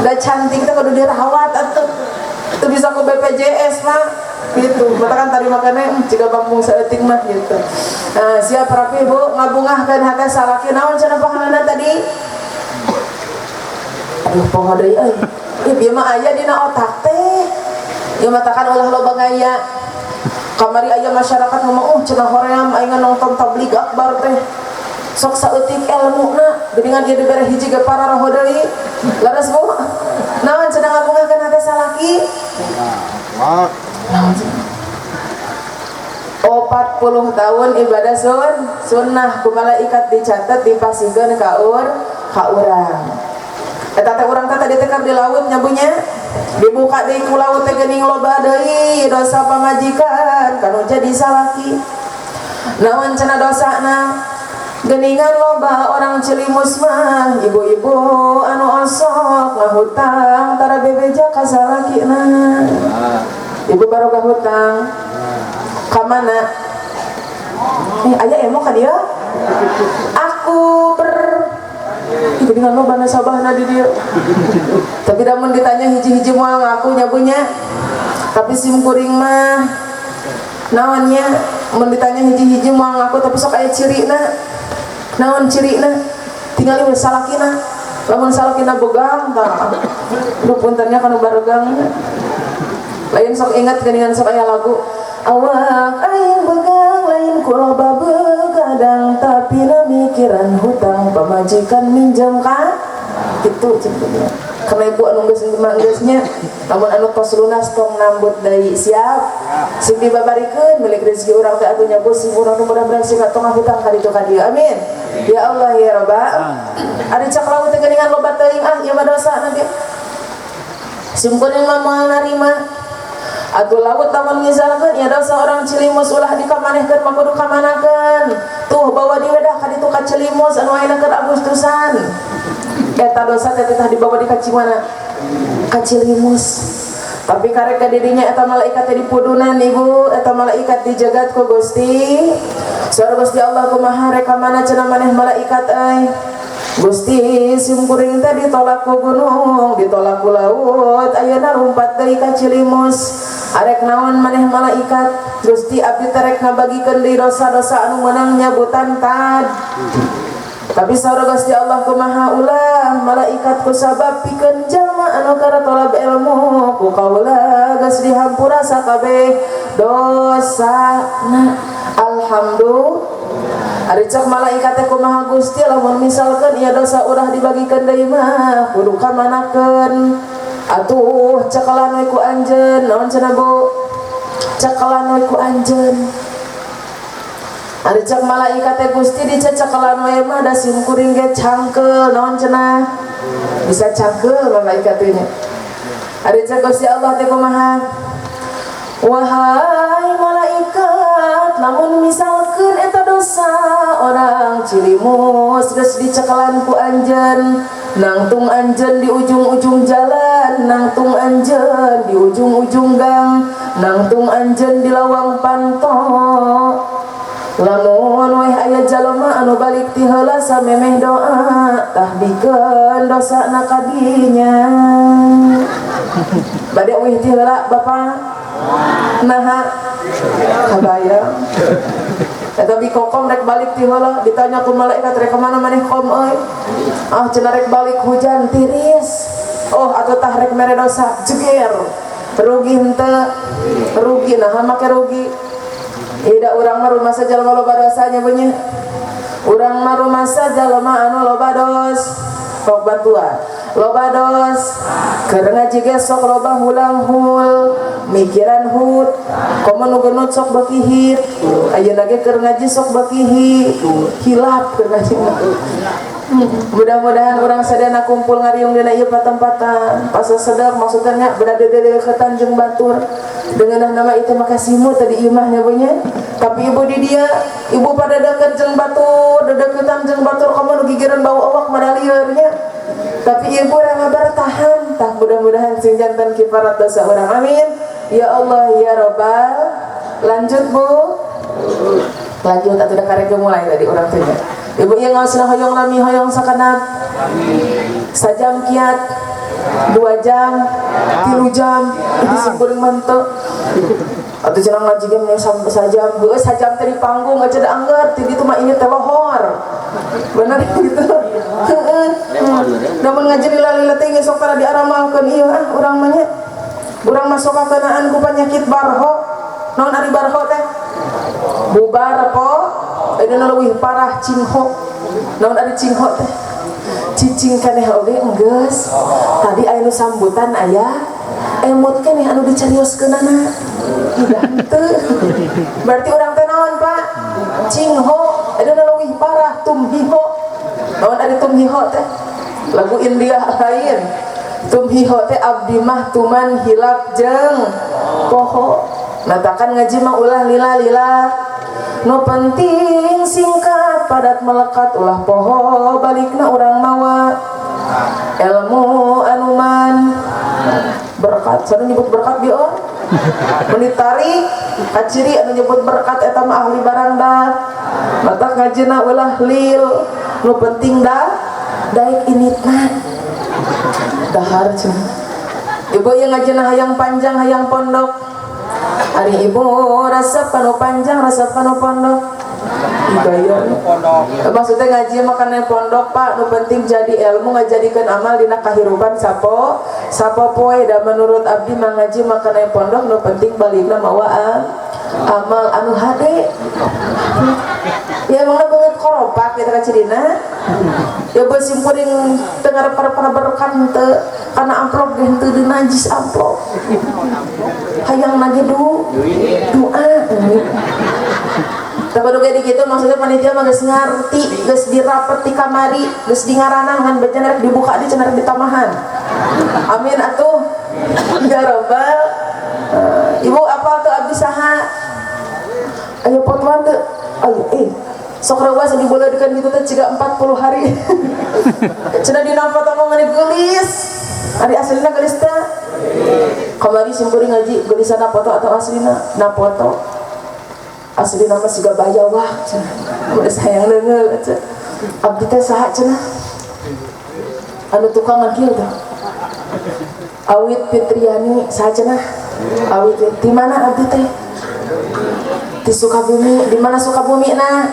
Speaker 1: Da cantik teh kudu dirawat atuh. Teu bisa ku BPJS mah gitu. Matakan tarimakeunna jiga bangbung saeutik mah gitu. Nah, siap rapi Bu ngabungahkeun hate salaki naon cenah pahalana tadi? Aduh poho deui euy. Ih bieu mah aya dina otak teh. Ieu matakan ulah loba ngaya. Kamari aya masyarakat ngomong, "Oh, cenah hoream aing nonton tabligh akbar teh." Sok saeutik elmuna, geuningan ieu dibere hiji ge pararoho deui. Leres Bu? Naon cenah ngabungahkeun hate salaki? Naon cenah? 40 tahun ibadah sunnah ku malaikat dicatat dipasihkeun ka urang. Eta teh urang teh tadi teh keur di laut nyabunya dibuka deui ku laut teh geuning loba deui dosa pamajikan kanu jadi salaki. Naon cenah dosana? Geuningan loba orang Cilimus mah ibu-ibu anu osok ngahutang tara bebeja ka salakina. Ibu baroga hutang. Ka mana? Aya emo ka dieu? Aku ber geuningan loba nasabahna di dieu. Tapi lamun ditanya hiji-hiji moal ngaku nyabunya. Tapi sim kuring mah naonnya mun ditanya hiji-hiji moal ngaku tapi sok aya cirina. Naon cirina? Tingali we salakina. Lamun salakina begang tah. Duh puntennya kanu baregang. Lain sok ingat geuningan sok aya lagu awak aing begang lain ku loba begadang tapi na mikiran hutang pamajikan minjem ka kitu cenah. Karena ibu anu geus mah geusnya lamun anu tos lunas tong nambut deui siap sing dibabarikeun milik rezeki urang teh atuh nya bos sing urang nu mudah-mudahan sing tong hutang ka ditu ka dieu amin ya Allah ya Rabbal. Ari cak laut teh geuningan loba teuing ah ieu mah dosa nanti simkuring mah moal narima. Atuh laut lamun misalkeun ya dosa orang Cilimus ulah dikamanehkeun mah kudu kamanakeun. Tuh bawa di wedah ka ditu ka Cilimus anu ayeuna keur Agustusan. Eta dosa teh teh dibawa di ka mana? Ka Cilimus. Tapi karek ka didinya eta malaikat teh dipudunan ibu, eta malaikat dijagat ku Gusti. Saur Gusti Allah kumaha rek ka mana cenah maneh malaikat euy? Gusti simkuring teh ditolak ku gunung, ditolak ku laut, ayeuna lumpat deui ka Cilimus. Arek naon maneh malaikat? Gusti abdi teh rek ngabagikeun deui dosa-dosa anu meunang nyabutan tad. Tapi saur Gusti Allah kumaha ulah malaikat ku sabab pikeun jalma anu kana tolab ilmu ku kaula geus dihampura sakabeh dosana. Alhamdulillah. Ari cek malaikat teh kumaha Gusti lamun misalkeun ieu dosa urang dibagikeun deui mah kudu kamanakeun? Atuh cekelan we ku anjeun. Naon cenah Bu? Cekelan we ku anjeun. Ari cek malaikat teh Gusti dicecekelan we mah da simkuring ge cangkeul. Naon cenah? Bisa cangkeul malaikat teh nya. Ari cek Gusti Allah teh kumaha? Wahai malaikat, lamun misalkeun eta dosa orang Cilimus geus dicekelan ku anjeun, nangtung anjeun di ujung-ujung jalan, nangtung anjeun di ujung-ujung gang, nangtung anjeun di lawang panto. Lamun weh aya jalma anu balik ti heula samemeh doa tah bikeun dosana ka dinya. Bade euih ti heula Bapak? Naha kabayang. Eta bi kokom rek balik ti heula ditanya ku malaikat rek ka mana maneh kom euy? Ah cenah rek balik hujan tiris. Oh atuh tah rek mere dosa jeger. Rugi henteu? Rugi naha make rugi? Ida urang mah rumasa jalma loba dosanya bunyi. Urang mah rumasa jalma anu loba dos. Sok bantuan. Loba dos. Keur ngaji ge sok loba hulang hul, mikiran hut. Komo nu genut sok beuki hit. Ayeuna ge keur ngaji sok beuki hilap keur ngaji. Mudah-mudahan urang sadayana kumpul ngariung dina ieu patempatan. Pasasedeuk maksudnya nya berada di deketan jeung batur. Dengan nama itu makasihmu tadi imahnya punya. Tapi ibu di dia, ibu pada deket jeung batur, dedeketan jeung batur kamu nu gigireun bau awak madalieur nya. Tapi ibu rela bertahan, tah mudah-mudahan sing janten kifarat dosa urang. Amin. Ya Allah ya Robbal. Lanjut Bu. Lanjut atuh da karek mulai tadi urang teh. Ibu ieu ngaosna hoyong lami hoyong sakanap. Sajam kiat, 2 jam, 3 jam, itu simkuring mantep. Atuh cenah ngaji ge mah sajam, heueuh sajam teh di panggung aja da angger, ti ditu mah ini teh lohor. Bener gitu. Heeh. Lamun ngaji lila-lila teh geus sok tara diaramalkeun ieu ah urang mah nya. Urang mah sok kakenaan ku penyakit barho. Naon ari barho teh? Bubar po, ini leuwih parah cingho. Naon ari cingho teh? Cicing keneh oge enggeus. Tadi aya nu sambutan aya emut keneh anu dicarioskeunana. Udah henteu. Berarti urang teh naon, Pak? Cingho, ini leuwih parah tumhiho. Naon ari tumhiho teh? Lagu India lain. Tumhiho teh abdi mah tuman hilap jeung poho. Natakan ngaji mah ulah lila-lila. Nu penting singkat padat melekat ulah poho balikna urang mawa ilmu anuman berkat. Sana nyebut berkat bieu mun ditarik kaciri anu nyebut berkat eta mah ahli barang dah. Matak ngajina ulah lil nu penting dah daik initna dahar cenah. Ibu yang ngajina hayang panjang hayang pondok. Ari ibu resep kanu panjang resep kanu pondok. Gaya. Maksudnya ngaji makanya pondok Pak, nu penting jadi ilmu ngajadikeun amal dina kahirupan sapo sapo poe. Da menurut abdi mah ngaji makanya pondok nu penting balikna mawa amal anu hade. Ya emangna beungeut koropak kitu ka cirina. Ya beuh simkuring teu ngarep-arep berkat henteu kana amplop ge henteu dinajis amplop. Hayang nage doa. Tapi kudu di kitu maksudnya panitia mah geus ngarti, geus dirapet di kamari, geus di ngaranang ngan beja rek dibuka di cenah rek ditamahan. Amin atuh. Ya Robbal. Ibu apal teu abdi saha? Ayo potuan teu. Ayo sok reuas dibolehkeun kitu teh ciga 40 hari. Cenah dina foto mah ngani geulis. Ari aslina geulis teh. Kamari simkuring ngaji geulisana foto atau aslina? Na foto. Aslina mah siga bayawah cenah. Udah sayang leungeul cenah. Abdi teh saha cenah? Anu tukangan kieu teh. Awit Fitriani saha cenah? Awit di mana abdi teh? Di Sukabumi. Di mana Sukabumi na?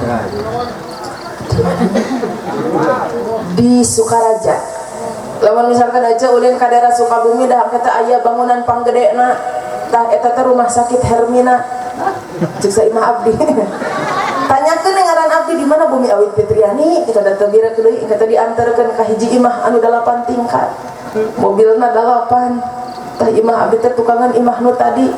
Speaker 1: Di mana? Di Sukaraja. Lamun misalkan aja ulin ka daerah Sukabumi dah kita aya bangunan panggedena. Tah eta teh rumah sakit Hermina. Cek saimah abdi. Tanyakeun ngaran abdi di mana bumi Awit Fitriani, kita datang bira deui, kita diantarkeun ka hiji imah anu 8 tingkat. Mobilna 8. Tah imah abdi teh tukangan imah nu tadi.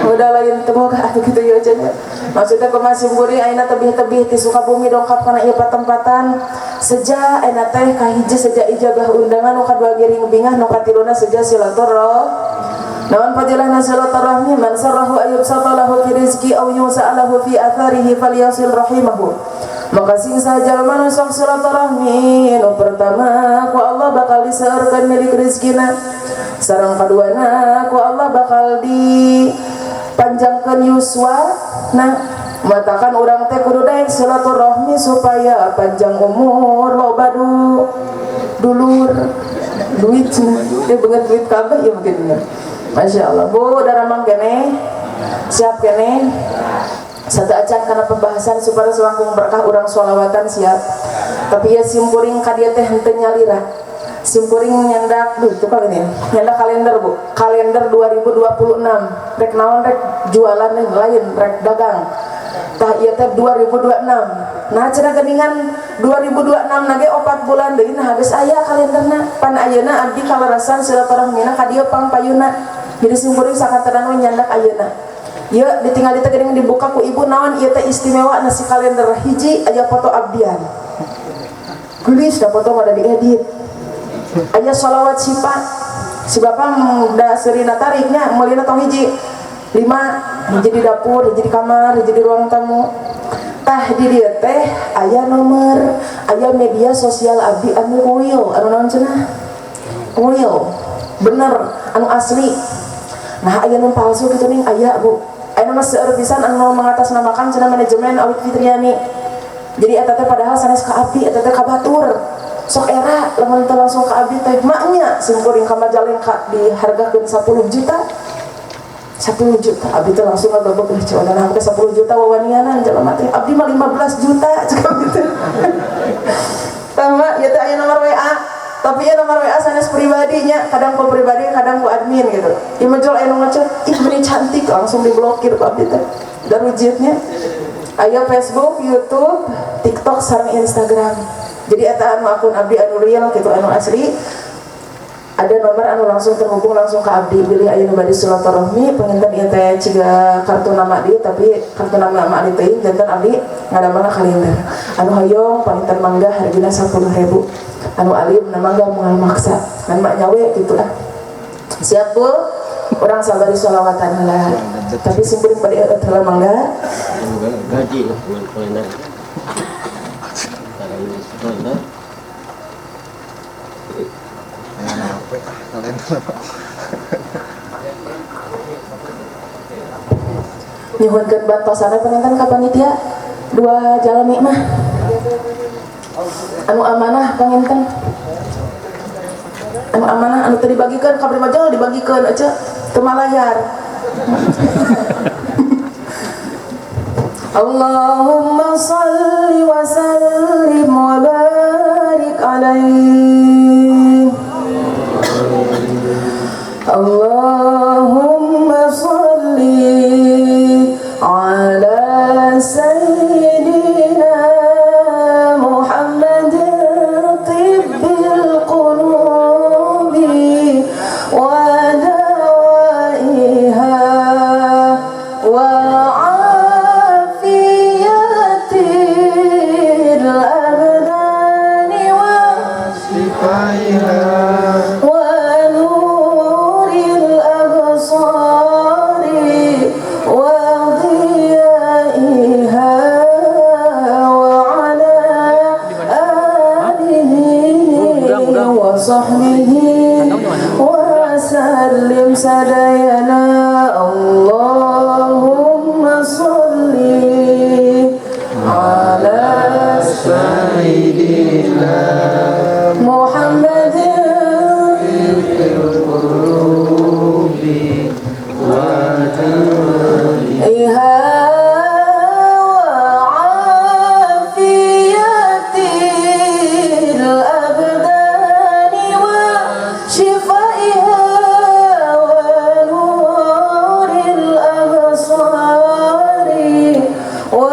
Speaker 1: Udah lain teu boga atuh kitu ieu cenah. Maksudnya kumaha simkuring ayeuna tebih-tebih ti Sukabumi dongkap kana ieu patempatan. Seja ayeuna teh kahiji seja ijabah undangan nu kadua giring bingah nu katiluna seja silaturahmi. Naon fadilahna silaturahmi man sarrahu ayyubsata lahu fi rizqi aw yusa'alahu fi atharihi falyasil rahimahu. Maka sing sajalma nu sok silaturahmi nu pertama ku Allah bakal diseurkeun milik rezekina. Sareng kaduana ku Allah bakal dipanjangkeun yuswa. Nah Matakan urang teh kudu daek silaturahmi supaya panjang umur, loba dulur, duit cenah. Dia beungeut duit kabeh ieu mungkin. Masya Allah, Bu, daramang keneh, siap keneh. Satu acan karena pembahasan supaya selangkung berkah urang sholawatan siap. Tapi ya simpuring ka dieu teh henteu nyalira. Simpuring nyandak, duh itu kan ini, nyandak kalender Bu, kalender 2026. Rek naon rek jualan yang lain, rek dagang. Tah ieu teh 2026. Nah cenah geuningan 2026 nage 4 bulan deui nah geus aya kalenderna. Pan ayeuna abdi kalerasan silaturahmina ka dieu pangpayuna. Jadi simpuring sakantenan we nyandak ayeuna. Ieu ditinggal di teh geuning dibuka ku ibu naon ieu teh istimewa nasi kalender hiji aya foto abdian. Geulis da foto mah da diedit. Aya sholawat sipa. Si bapak da seurina tariknya meulina tong hiji. 5 hiji di dapur, hiji di kamar, hiji di ruang tamu. Tah di dieu teh aya nomor, aya media sosial abdi anu real, anu naon cenah? Real. Bener, anu asli. Nah aya nu palsu kitu ning aya Bu. Aya mah seueur pisan anu mengatasnamakan cenah manajemen Awit Fitriani. Jadi eta teh padahal sanes ka abdi, eta teh ka batur. Sok era lamun teu langsung ka abdi teh maknya simkuring ka Majalengka dihargakeun 10 juta. 10 juta abdi teh langsung ngagobok ih coba nah ke 10 juta wawanianan jelema teh abdi mah 15 juta cek abdi teh. Tama ieu teh aya nomor WA. Tapi ya nomor WA sanes pribadinya, kadang ku pribadi, kadang ku admin gitu. Ieu mah jual aya nu ngechat, ih meni cantik langsung diblokir ku abdi teh. Darujitnya. Aya Facebook, YouTube, TikTok sareng Instagram. Jadi eta anu akun abdi anu real gitu anu asli. Ada nomor anu langsung terhubung langsung ke abdi bilih aya nu bade silaturahmi panginten ieu teh ciga kartu nama abdi tapi kartu nama abdi teuing janten abdi ngadamelna kalender. Anu hoyong panginten mangga hargina 10.000. Anu alim na mangga moal maksa kan mak nyawe gitu lah. Siap Bu? Urang sabari sholawatan heula. Tapi simpuring bade eueuh heula mangga.
Speaker 3: Gaji kalender. Kalender.
Speaker 1: Nyuhunkeun bantosana panginten ka panitia 2 jalmi mah. Anu amanah panginten. Anu amanah anu teu dibagikeun ka majal dibagikeun aja teu malayar. Allahumma shalli wa sallim wa barik alaihi. Allahumma shalli ala sayyidina Muhammadin tibbil qulubi wa dawaiha wa afiyatil abdani wa
Speaker 4: shifaiha
Speaker 1: wa nuril absari wa dhiyaiha wa ala alihi wa sahbihi wa sallim sadayana. Allahumma shalli ala
Speaker 4: sayyidina
Speaker 1: Muhammadin
Speaker 4: qulubi wa
Speaker 1: dawaiha wa afiyatil abdani wa shifaiha wa nuril absari wa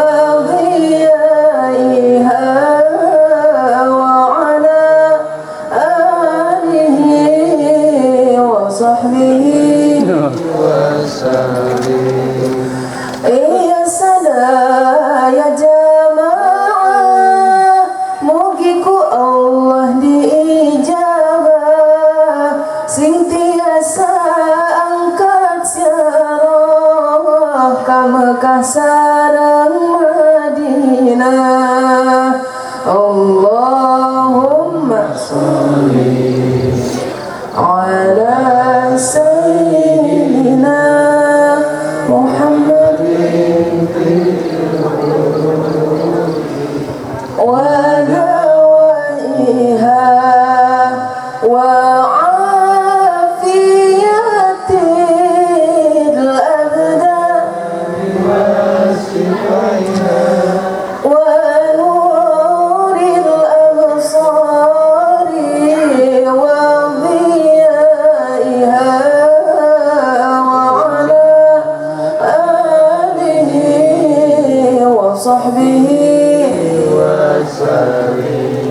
Speaker 1: dhiyaiha wa ala alihi wa sahbihi
Speaker 4: wa sallim.
Speaker 1: Ya sadaya jamaah mugi ku Allah diijabah sing tiasa angkat ziarah ka Mekah sareng Madinah. Allahumma sholli ala sayyidina Muhammadin. وصحبه
Speaker 4: وسلم.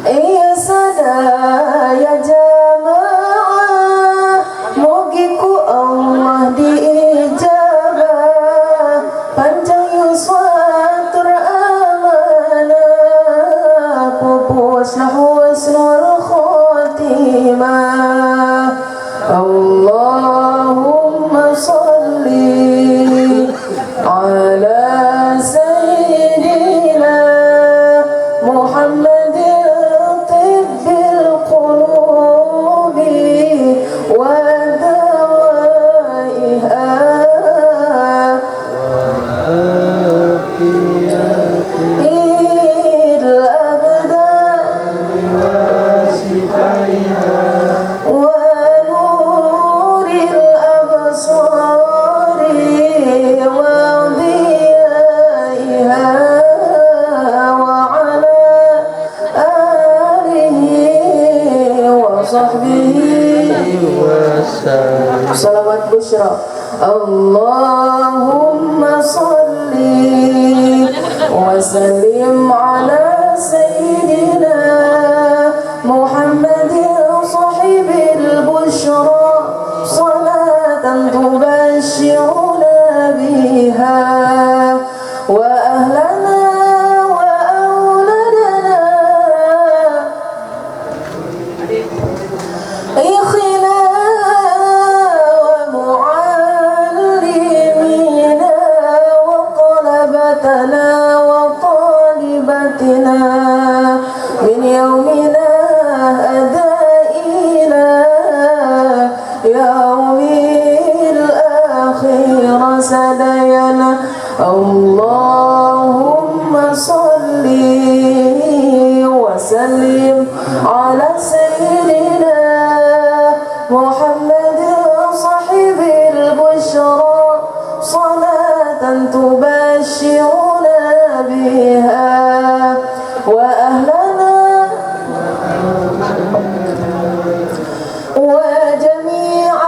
Speaker 1: Iya sadaya jamaah, mugi ku Allah diijabah, panjang yuswa tur amanah, pupusna husnul khotimah. Allahumma salli ala sayyidina Muhammadin tibbil qulubi wa dawaiha il abdan wa nuril absari wa diyaiha wa ala alihi wa sahbihi
Speaker 4: وسلم.
Speaker 1: Salawat busyra. Allahumma salli wa sallim ala sayyidina Muhammadin sahibil busyra, salatan tubashiruna biha wa ahlana wa awladana إخنا ومعلمينا وطلبتنا وطالبتنا من يومنا هذا إلى يوم الآخرة سدينا. اللهم صل وسلم على سيدنا محمد صاحب البشرى، صلاة تبشرنا بها وأهلنا وجميع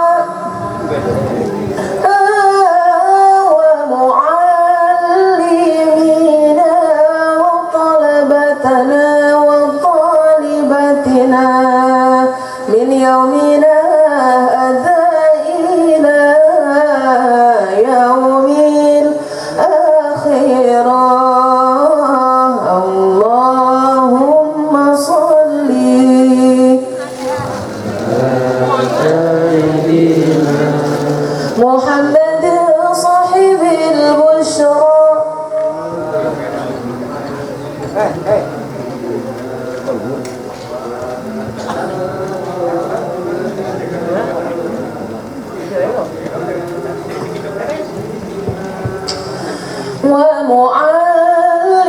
Speaker 1: ومعلمينا وطلبتنا وطالبتنا من يومنا هذا إلى يوم الآخرة. اللهم صل محمد صاحب البشرى.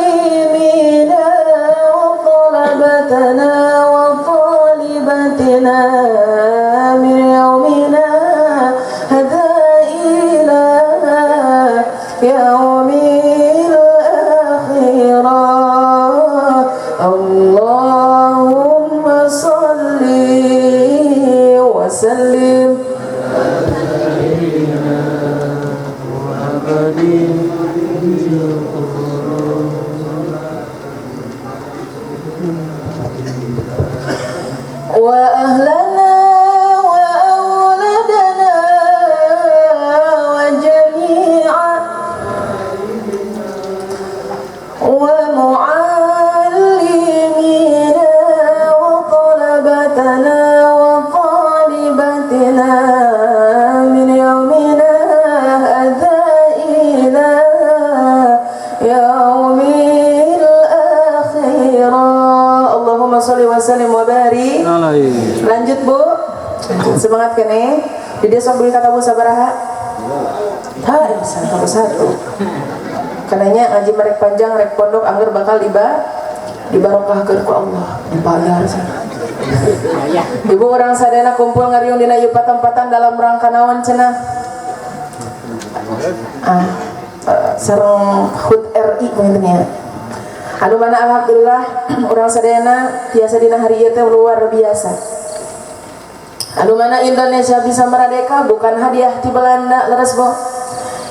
Speaker 1: ومعلمينا وطلبتنا وطالبتنا من يومنا هذا إلى يوم الآخرة. اللهم صل وسلم وأهلنا وأولادنا وجميع ومعلمينا وطلبتنا وطالبتنا من يومنا هذا إلى يوم الآخرة. اللهم صل وسلم وبارك. Lanjut Bu, semangat kene. Di desa beli kata Bu sabaraha? Ha, bisa satu. Kananya ngaji merek panjang rek pondok angger bakal dibarokahkeun ku Allah, dibayar sana. Ibu orang sadayana kumpul ngariung dina ieu patempatan dalam rangka naon cenah? Sareng HUT RI panginten nya. Anu mana alhamdulillah urang sadayana tiasa dina hari ieu teh luar biasa. Anu mana Indonesia bisa merdeka bukan hadiah ti Belanda leres bo.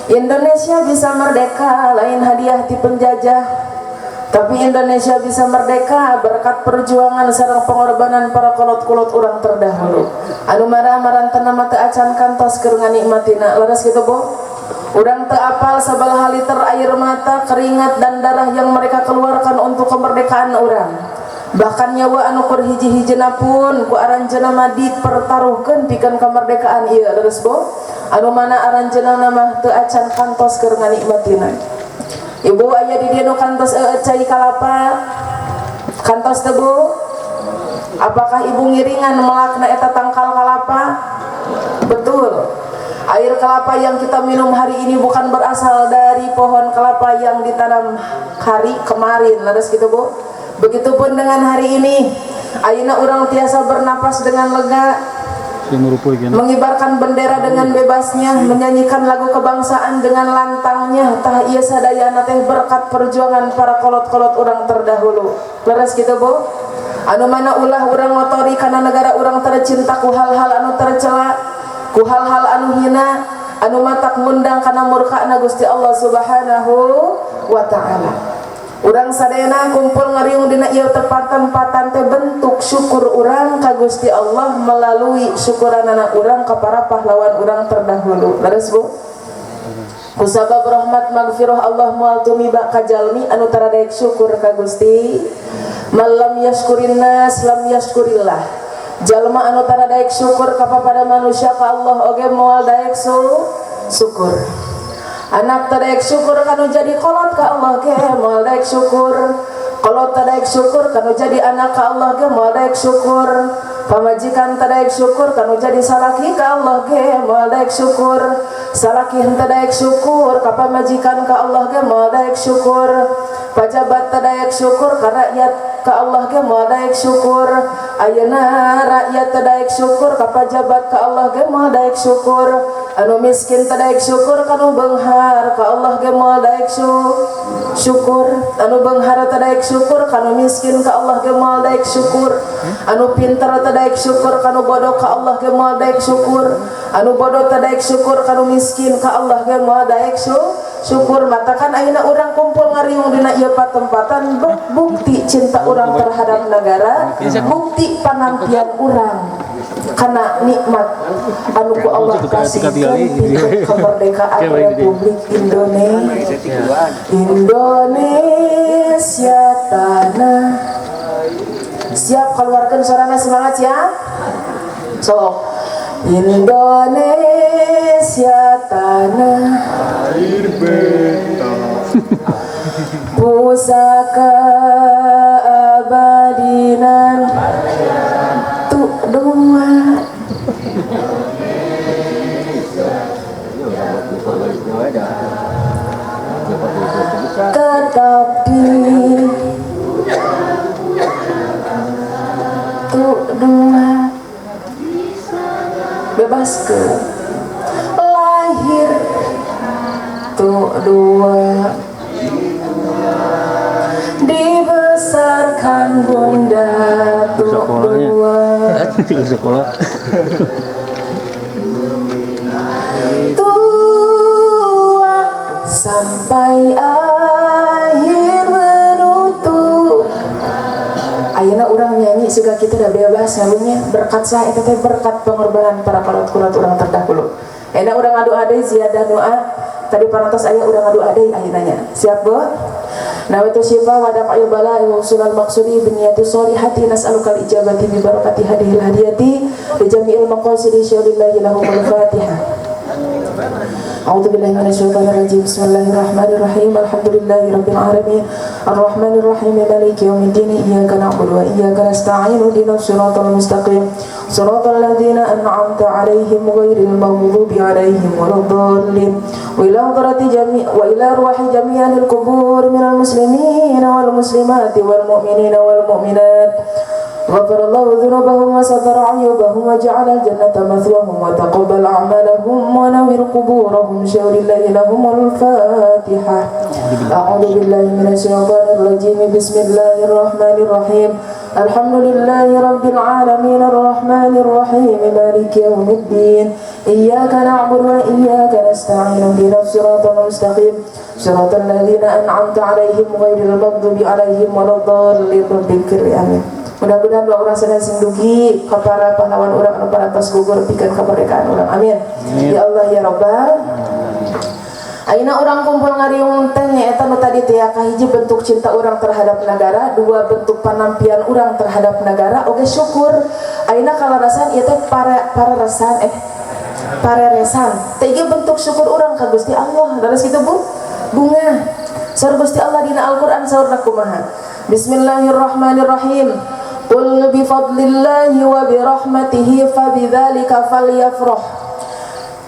Speaker 1: Indonesia bisa merdeka lain hadiah ti penjajah, tapi Indonesia bisa merdeka berkat perjuangan sareng pengorbanan para kolot-kolot urang terdahulu anu mana marantena mah teu acan kantos keur nganikmatina. Leres kitu, Bu? Urang teu apal sabaraha liter air mata, keringat dan darah yang mereka keluarkan untuk kemerdekaan urang. Bahkan nyawa anu kur hiji-hijina pun ku aranjeunna mah dipertaruhkeun pikeun kemerdekaan ieu. Leres, Bu? Anu mana aranjeunna mah teu acan kantos keur nganikmatina. Ibu, aya di dieu nu kantos cai kalapa? Kantos teu, Bu? Apakah ibu ngiringan melakna eta tangkal kalapa? Betul. Air kelapa yang kita minum hari ini bukan berasal dari pohon kelapa yang ditanam hari kemarin. Leres gitu, Bu? Begitupun dengan hari ini. Ayeuna urang tiasa bernapas dengan lega, mengibarkan bendera dengan bebasnya, menyanyikan lagu kebangsaan dengan lantangnya. Tah, ieu sadayana teh berkat perjuangan para kolot-kolot urang terdahulu. Leres gitu, Bu? Anu mana ulah urang ngotori kana negara urang tercinta ku hal-hal anu tercela, ku hal-hal anu hina, anu matak ngundang kana murkana Gusti Allah Subhanahu wa Ta'ala. Urang sadayana kumpul ngariung dina ieu tempat-tempatan teh bentuk syukur urang ka Gusti Allah melalui syukuranana urang ka para pahlawan urang terdahulu. Leres, Bu? Kusabab rahmat magfirah Allah moal tumiba ka jalmi anu tara daek syukur ka Gusti. Man lam yashkurin nas lam yashkurillah. Jalma anu tara daek syukur ka pada manusia, ka Allah oge moal daek syukur. Anak teu daek syukur kanu jadi kolot, ka Allah ge moal daek syukur. Kolot teu daek syukur kanu jadi anak, ka Allah ge moal daek syukur. Pamajikan teu daek syukur kanu jadi salaki, ka Allah ge moal daek syukur. Salaki henteu daek syukur ka pamajikan, ka Allah ge moal daek syukur. Pajabat teu daek syukur ka rakyat, ka Allah ge moal daek syukur. Ayeuna rakyat teu daek syukur ka pajabat, ka Allah ge moal daek syukur. Anu miskin teu daek syukur kanu beunghar, ka Allah ge moal daek syukur. Anu beunghar teu daek syukur kanu miskin, ka Allah ge moal daek syukur. Anu pinter teu daek syukur kanu bodoh, ka Allah ge moal daek syukur. Anu bodoh teu daek syukur kanu miskin, ka Allah ge moal daek syukur. Matakan ayeuna urang kumpul ngariung dina ieu patempatan bukti cinta urang terhadap negara, bukti panampian urang karena nikmat anu ku Allah kasihkeun pikeun kemerdekaan Republik Indonesia. Indonesia tanah. Siap, keluarkan suaranya, semangat ya. So, Indonesia tanah
Speaker 4: Air beta.
Speaker 1: Pusaka abadinan tuh dua. Tetap di tuh dua bebas ke lahir tuh dua dibesarkan bunda tuh
Speaker 2: Sekolahnya.
Speaker 1: Dua
Speaker 2: Sekolah.
Speaker 1: Tua sampai akhir menutup. Ayeuna urang nyanyi siga kita udah bebas ngalunya berkat saya eta teh, berkat pengorbanan para kolot-kolot urang terdahulu. Enak urang ngadoa deui, ziyadah doa tadi parantos aya, urang ngadoa deui ayeuna nya. Siap, Bu? Nawaitu syifa wa daf'il bala'i wa usulal maqsudi bi niyati sholihati nas'alukal ijabati bi barakati hadhil hadiyati li jami'il maqasidi syaulillahi lahumul fatihah. أعوذ بالله من الشيطان الرجيم. بسم الله الرحمن الرحيم. الحمد لله رب العالمين الرحمن الرحيم مالك يوم الدين إياك نعبد وإياك نستعين اهدنا الصراط المستقيم صراط الذين أنعمت عليهم غير المغضوب عليهم ولا الضالين. وإلى حضرة جميع وإلى أرواح جميع أهل القبور من المسلمين والمسلمات والمؤمنين والمؤمنات غفر الله ذنوبهم وستر عيوبهم وجعل الجنة مثواهم وتقبل أعمالهم ونور قبورهم شور الله لهم الفاتحة. أعوذ بالله من الشيطان الرجيم. بسم الله الرحمن الرحيم. Alhamdulillahi rabbil alamin arrahmanir rahim maliki yaumiddin. Iyyaka na'budu wa iyyaka nasta'in ihdinas siratal mustaqim siratal ladzina an'amta 'alaihim ghairil maghdubi 'alaihim waladdallin. Rabbil amin. Mudah-mudahan doa urang sadaya sing dugi ka para pahlawan urang anu parantos gugur pikeun kemerdekaan urang. Amin. Ya Allah ya Rabbal. Ayeuna urang kumpul ngariung teh nyaeta nu tadi teh kahiji bentuk cinta urang terhadap negara, dua bentuk panampian urang terhadap negara, oge syukur. Ayeuna kalarasan ieu teh para resan pareresan. Teh ieu bentuk syukur urang ka Gusti Allah. Leres kitu Bu? Bunga. Saur Gusti Allah dina Al-Qur'an saurna kumaha? Bismillahirrahmanirrahim. Qul bi fadlillahi wa bi rahmatihi fabidzalika falyafrah.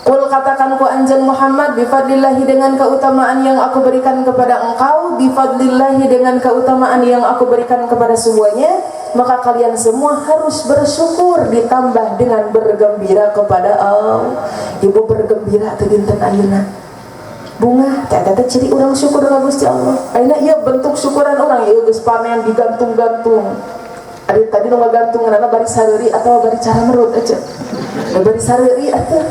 Speaker 1: Qul katakan ku anjeun Muhammad, bifadlillahi dengan keutamaan yang aku berikan kepada engkau, bifadlillahi dengan keutamaan yang aku berikan kepada semuanya, maka kalian semua harus bersyukur ditambah dengan bergembira kepada Allah. Ibu bergembira teu dinten ayeuna. Bunga teh eta teh ciri urang syukur ka Gusti Allah. Ayeuna ieu bentuk syukuran urang ieu geus panen digantung-gantung. Ari tadi nu ngagantunganna bari sareuri atawa bari caramerut aja. Bari sareuri atuh.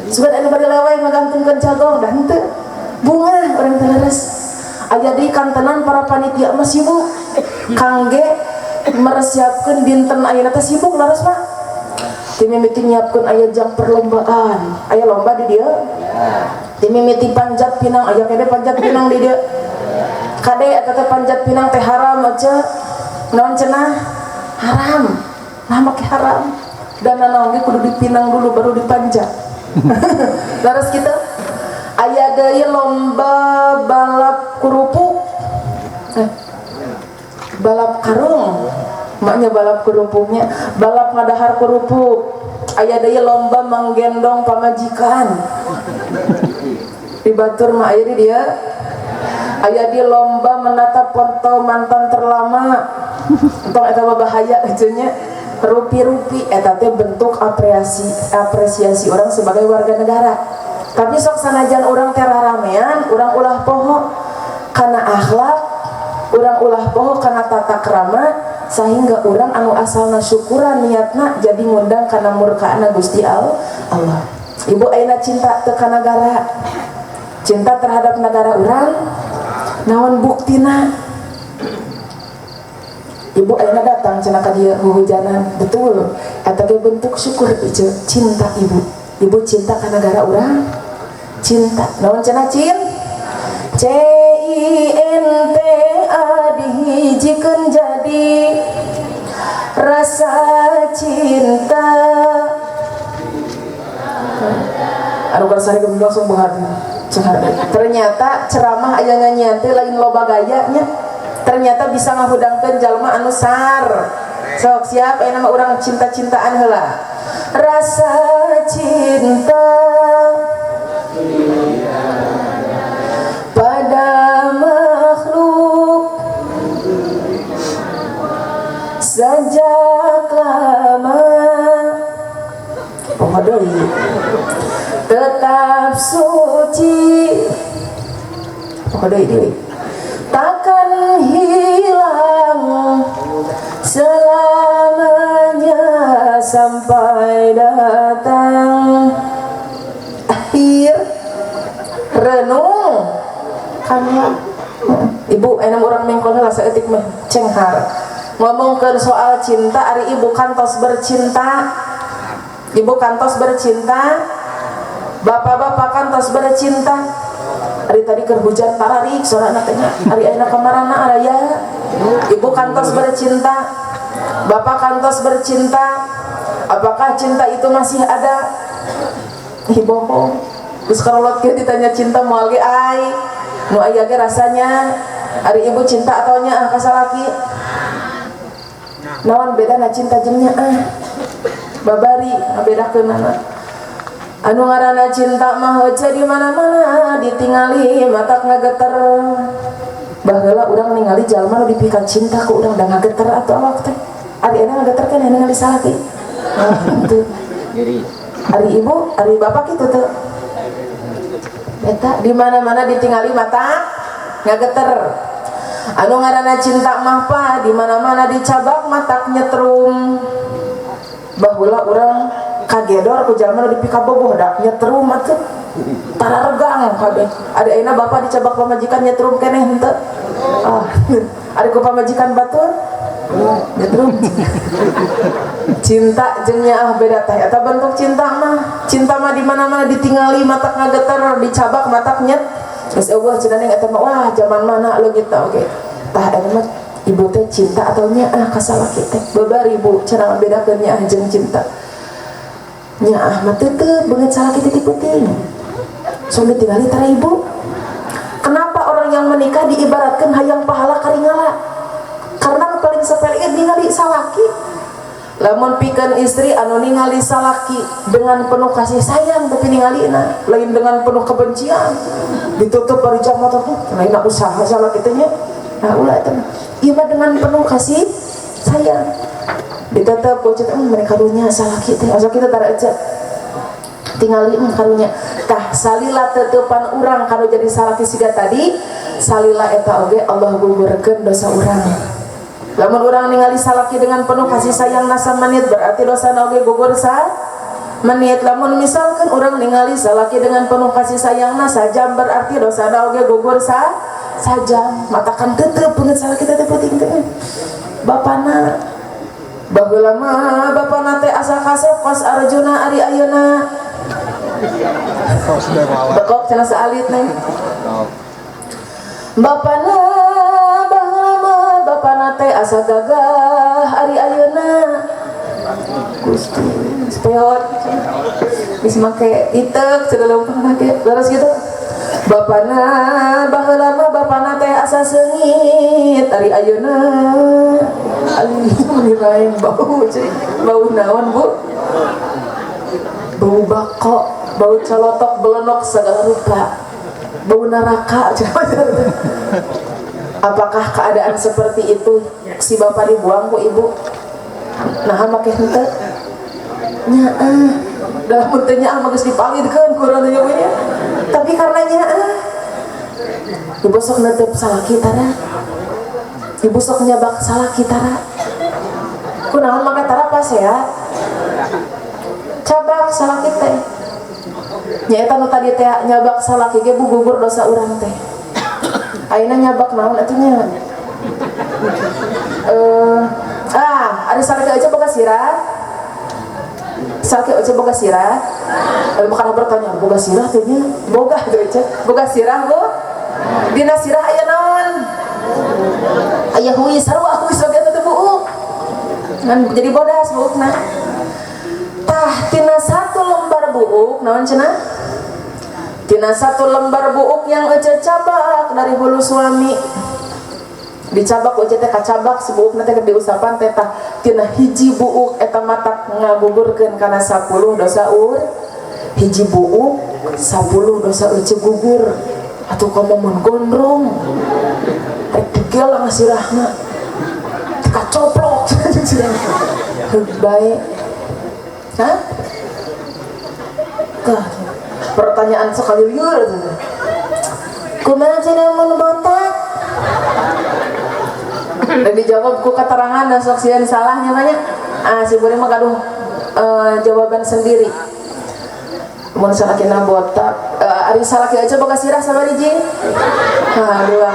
Speaker 1: Sugan anu bari leweng ngagantungkeun jagong dah henteu. Bunga urang teh leres. Aya deui kantenan para panitia mah sibuk kangge meresiapkeun dinten ayeuna teh sibuk leres Pak. Ti mimiti nyiapkeun aya jam perlombaan. Aya lomba di dieu. Ti mimiti panjat pinang aya kene panjat pinang di dieu. Kade eta teh panjat pinang teh haram aja. Naon cenah? Haram. Nah make haram. Dan naon ge kudu dipinang dulu baru dipanjat. Leres kitu. Aya deui lomba balap kerupuk. Balap karung. Maknya balap kerupuknya, balap ngadahar kerupuk. Aya deui lomba menggendong pamajikan. Di batur mah aya di dieu. Aya di lomba menatap foto mantan terlama. Entong eta mah bahaya aja nya. Rupi-rupi eta teh bentuk apresiasi orang sebagai warga negara. Tapi sok sanajan urang teh raramean, urang ulah poho kana akhlak, urang ulah poho kana tata krama, sehingga urang anu asalna syukuran niatna jadi ngundang kana murkaana Gusti Allah. Ibu ayeuna cinta teu ka nagara, cinta terhadap negara urang, naon buktina? Ibu ayeuna datang cenah ka dieu huhujanan, betul. Eta ge bentuk syukur ieu cinta ibu. Ibu cinta ka negara urang, cinta. Naon cenah cin? C I N T A dihijikeun jadi rasa cinta. Anu karsa ge langsung beunghar. Ternyata ceramah aya nyanyian teh lain loba gaya nya. Ternyata bisa ngahudangkeun jalma anu sar. Sok siap aya nama urang cinta-cintaan heula. Rasa cinta pada makhluk sejak lama poho deui tetap suci poho deui deui takkan hilang selamanya sampai datang akhir renung karena ibu enak orang mengkol heula saeutik mah cenghar ngomongkeun soal cinta. Ari ibu kantos bercinta, ibu kantos bercinta, bapak-bapak kantos bercinta. Ari tadi keur hujan tararik sorana teh nya. Ari ayeuna kamarana araya. Ibu kantos bercinta, bapak kantos bercinta. Apakah cinta itu masih ada? Ih bohong. Geus karolot ge ditanya cinta moal ge ai. Nu aya ge rasanya. Ari ibu cinta atau nya ah ka salaki? Naon bedana cinta jeung nya ah? Babari ngabedakeunana. Anu ngaranna cinta mah heuceu di mana-mana ditingali matak ngageter. Baheula urang ningali jalma nu dipika cinta ku urang da ngageter atuh awak teh. Ari enak ngageter kan ningali salaki. Henteu. Ari ibu, ari bapak kitu teu. Eta di mana-mana ditingali mata ngageter. Anu ngaranna cinta mah pa di mana-mana dicabak matak nyetrum. Baheula urang kagedor ku jalma nu dipikabogoh dak nyetrum atuh. Tararegang kabeh. Ada ayeuna bapak dicabak pamajikan nyetrum keneh henteu. Ah, ada ku pamajikan batur nyetrum. Cinta jeung nyaah beda teh. Eta bentuk cinta mah. Cinta mah di mana-mana ditingali matak ngageter, dicabak matak nyet. Geus eueuh cenah ning eta mah wah zaman mana leungit tah oge. Tah eta mah ibu teh cinta atau nyaah ka salaki teh. Babari ibu cenah ngabedakeun nyaah jeung cinta. Nyaah mah teuteub beungeut salaki teh ti peuting. Sok ditingali tara ibu. Kenapa orang yang menikah diibaratkan hayang pahala karingala? Karena nu paling sepele ningali salaki. Lamun pikeun istri anu ningali salaki dengan penuh kasih sayang tapi ningalina lain dengan penuh kebencian. Ditutup dari jam motor tuh, lain usaha salaki teh nya. Nah ulah eta mah. Ieu mah dengan penuh kasih sayang. Ditetep ku cenah mereka karunya salaki teh. Asa kitu tara ece. Tingali karunya. Tah salila tetepan urang kanu jadi salaki siga tadi, salila eta oge Allah gugurkeun dosa urang. Lamun urang ningali salaki dengan penuh kasih sayang nasa menit berarti dosana oge gugur sa menit. Lamun misalkan urang ningali salaki dengan penuh kasih sayang nasa jam berarti dosana oge gugur sa sajam. Matakan tetep beungeut salaki teh penting teh. Bapana baheula mah bapana teh asa kasep kos Arjuna ari ayeuna. Bekok cenah saalit neng. Bapana baheula mah bapana teh asa gagah ari ayeuna. Gusti sepeot geus make iteuk cenah leumpang ge leres kitu. Bapana baheula mah bapana teh asa seungit ari ayeuna. Alih meuni raeng bau cing. Bau naon Bu? Bau bako, bau calotok belenok segala rupa, bau neraka. Apakah keadaan seperti itu si bapak dibuang ku ibu? Nah make henteu? Nyaah. Dalam henteu nyaah mah geus dipalidkeun ku urang teh nya. Tapi karena nyaah, ibu sok netep salaki tara. Ibu sok nyabak salaki tara. Kunaon make tara pas ya? Cabak salaki teh. Nyaeta nu tadi teh nyabak salaki ge bu gugur dosa urang teh. Ayeuna nyabak naon atuh nya? Ari salaki aja boga sirah. Salaki aja boga sirah. Bukan bertanya boga sirah teh nya? Boga teh aja. Boga sirah bu? Dina sirah aya naon? Aya huis, sarua huis oge teh buuk. Ngan jadi bodas buukna. Tah tina satu lembar buuk naon cenah? Tina satu lembar buuk yang ece cabak dari hulu suami. Dicabak ece teh kacabak si buukna teh diusapan teh tah tina hiji buuk eta matak ngagugurkeun kana 10 dosa ur. Hiji buuk 10 dosa ece gugur. Atuh komo mun gondrong. Rek digel lah sirahna. Kacoplok sirahna. Heug bae. Hah? Tah, pertanyaan sekali liur tuh. Kumaha cenah mun botak? Dan dijawab ku keterangan dan sok sieun salahnya banyak. Ah, si Buri mah gaduh jawaban sendiri. Mun salakina botak, ari salaki aja boga sirah sabariji. Ha, dua.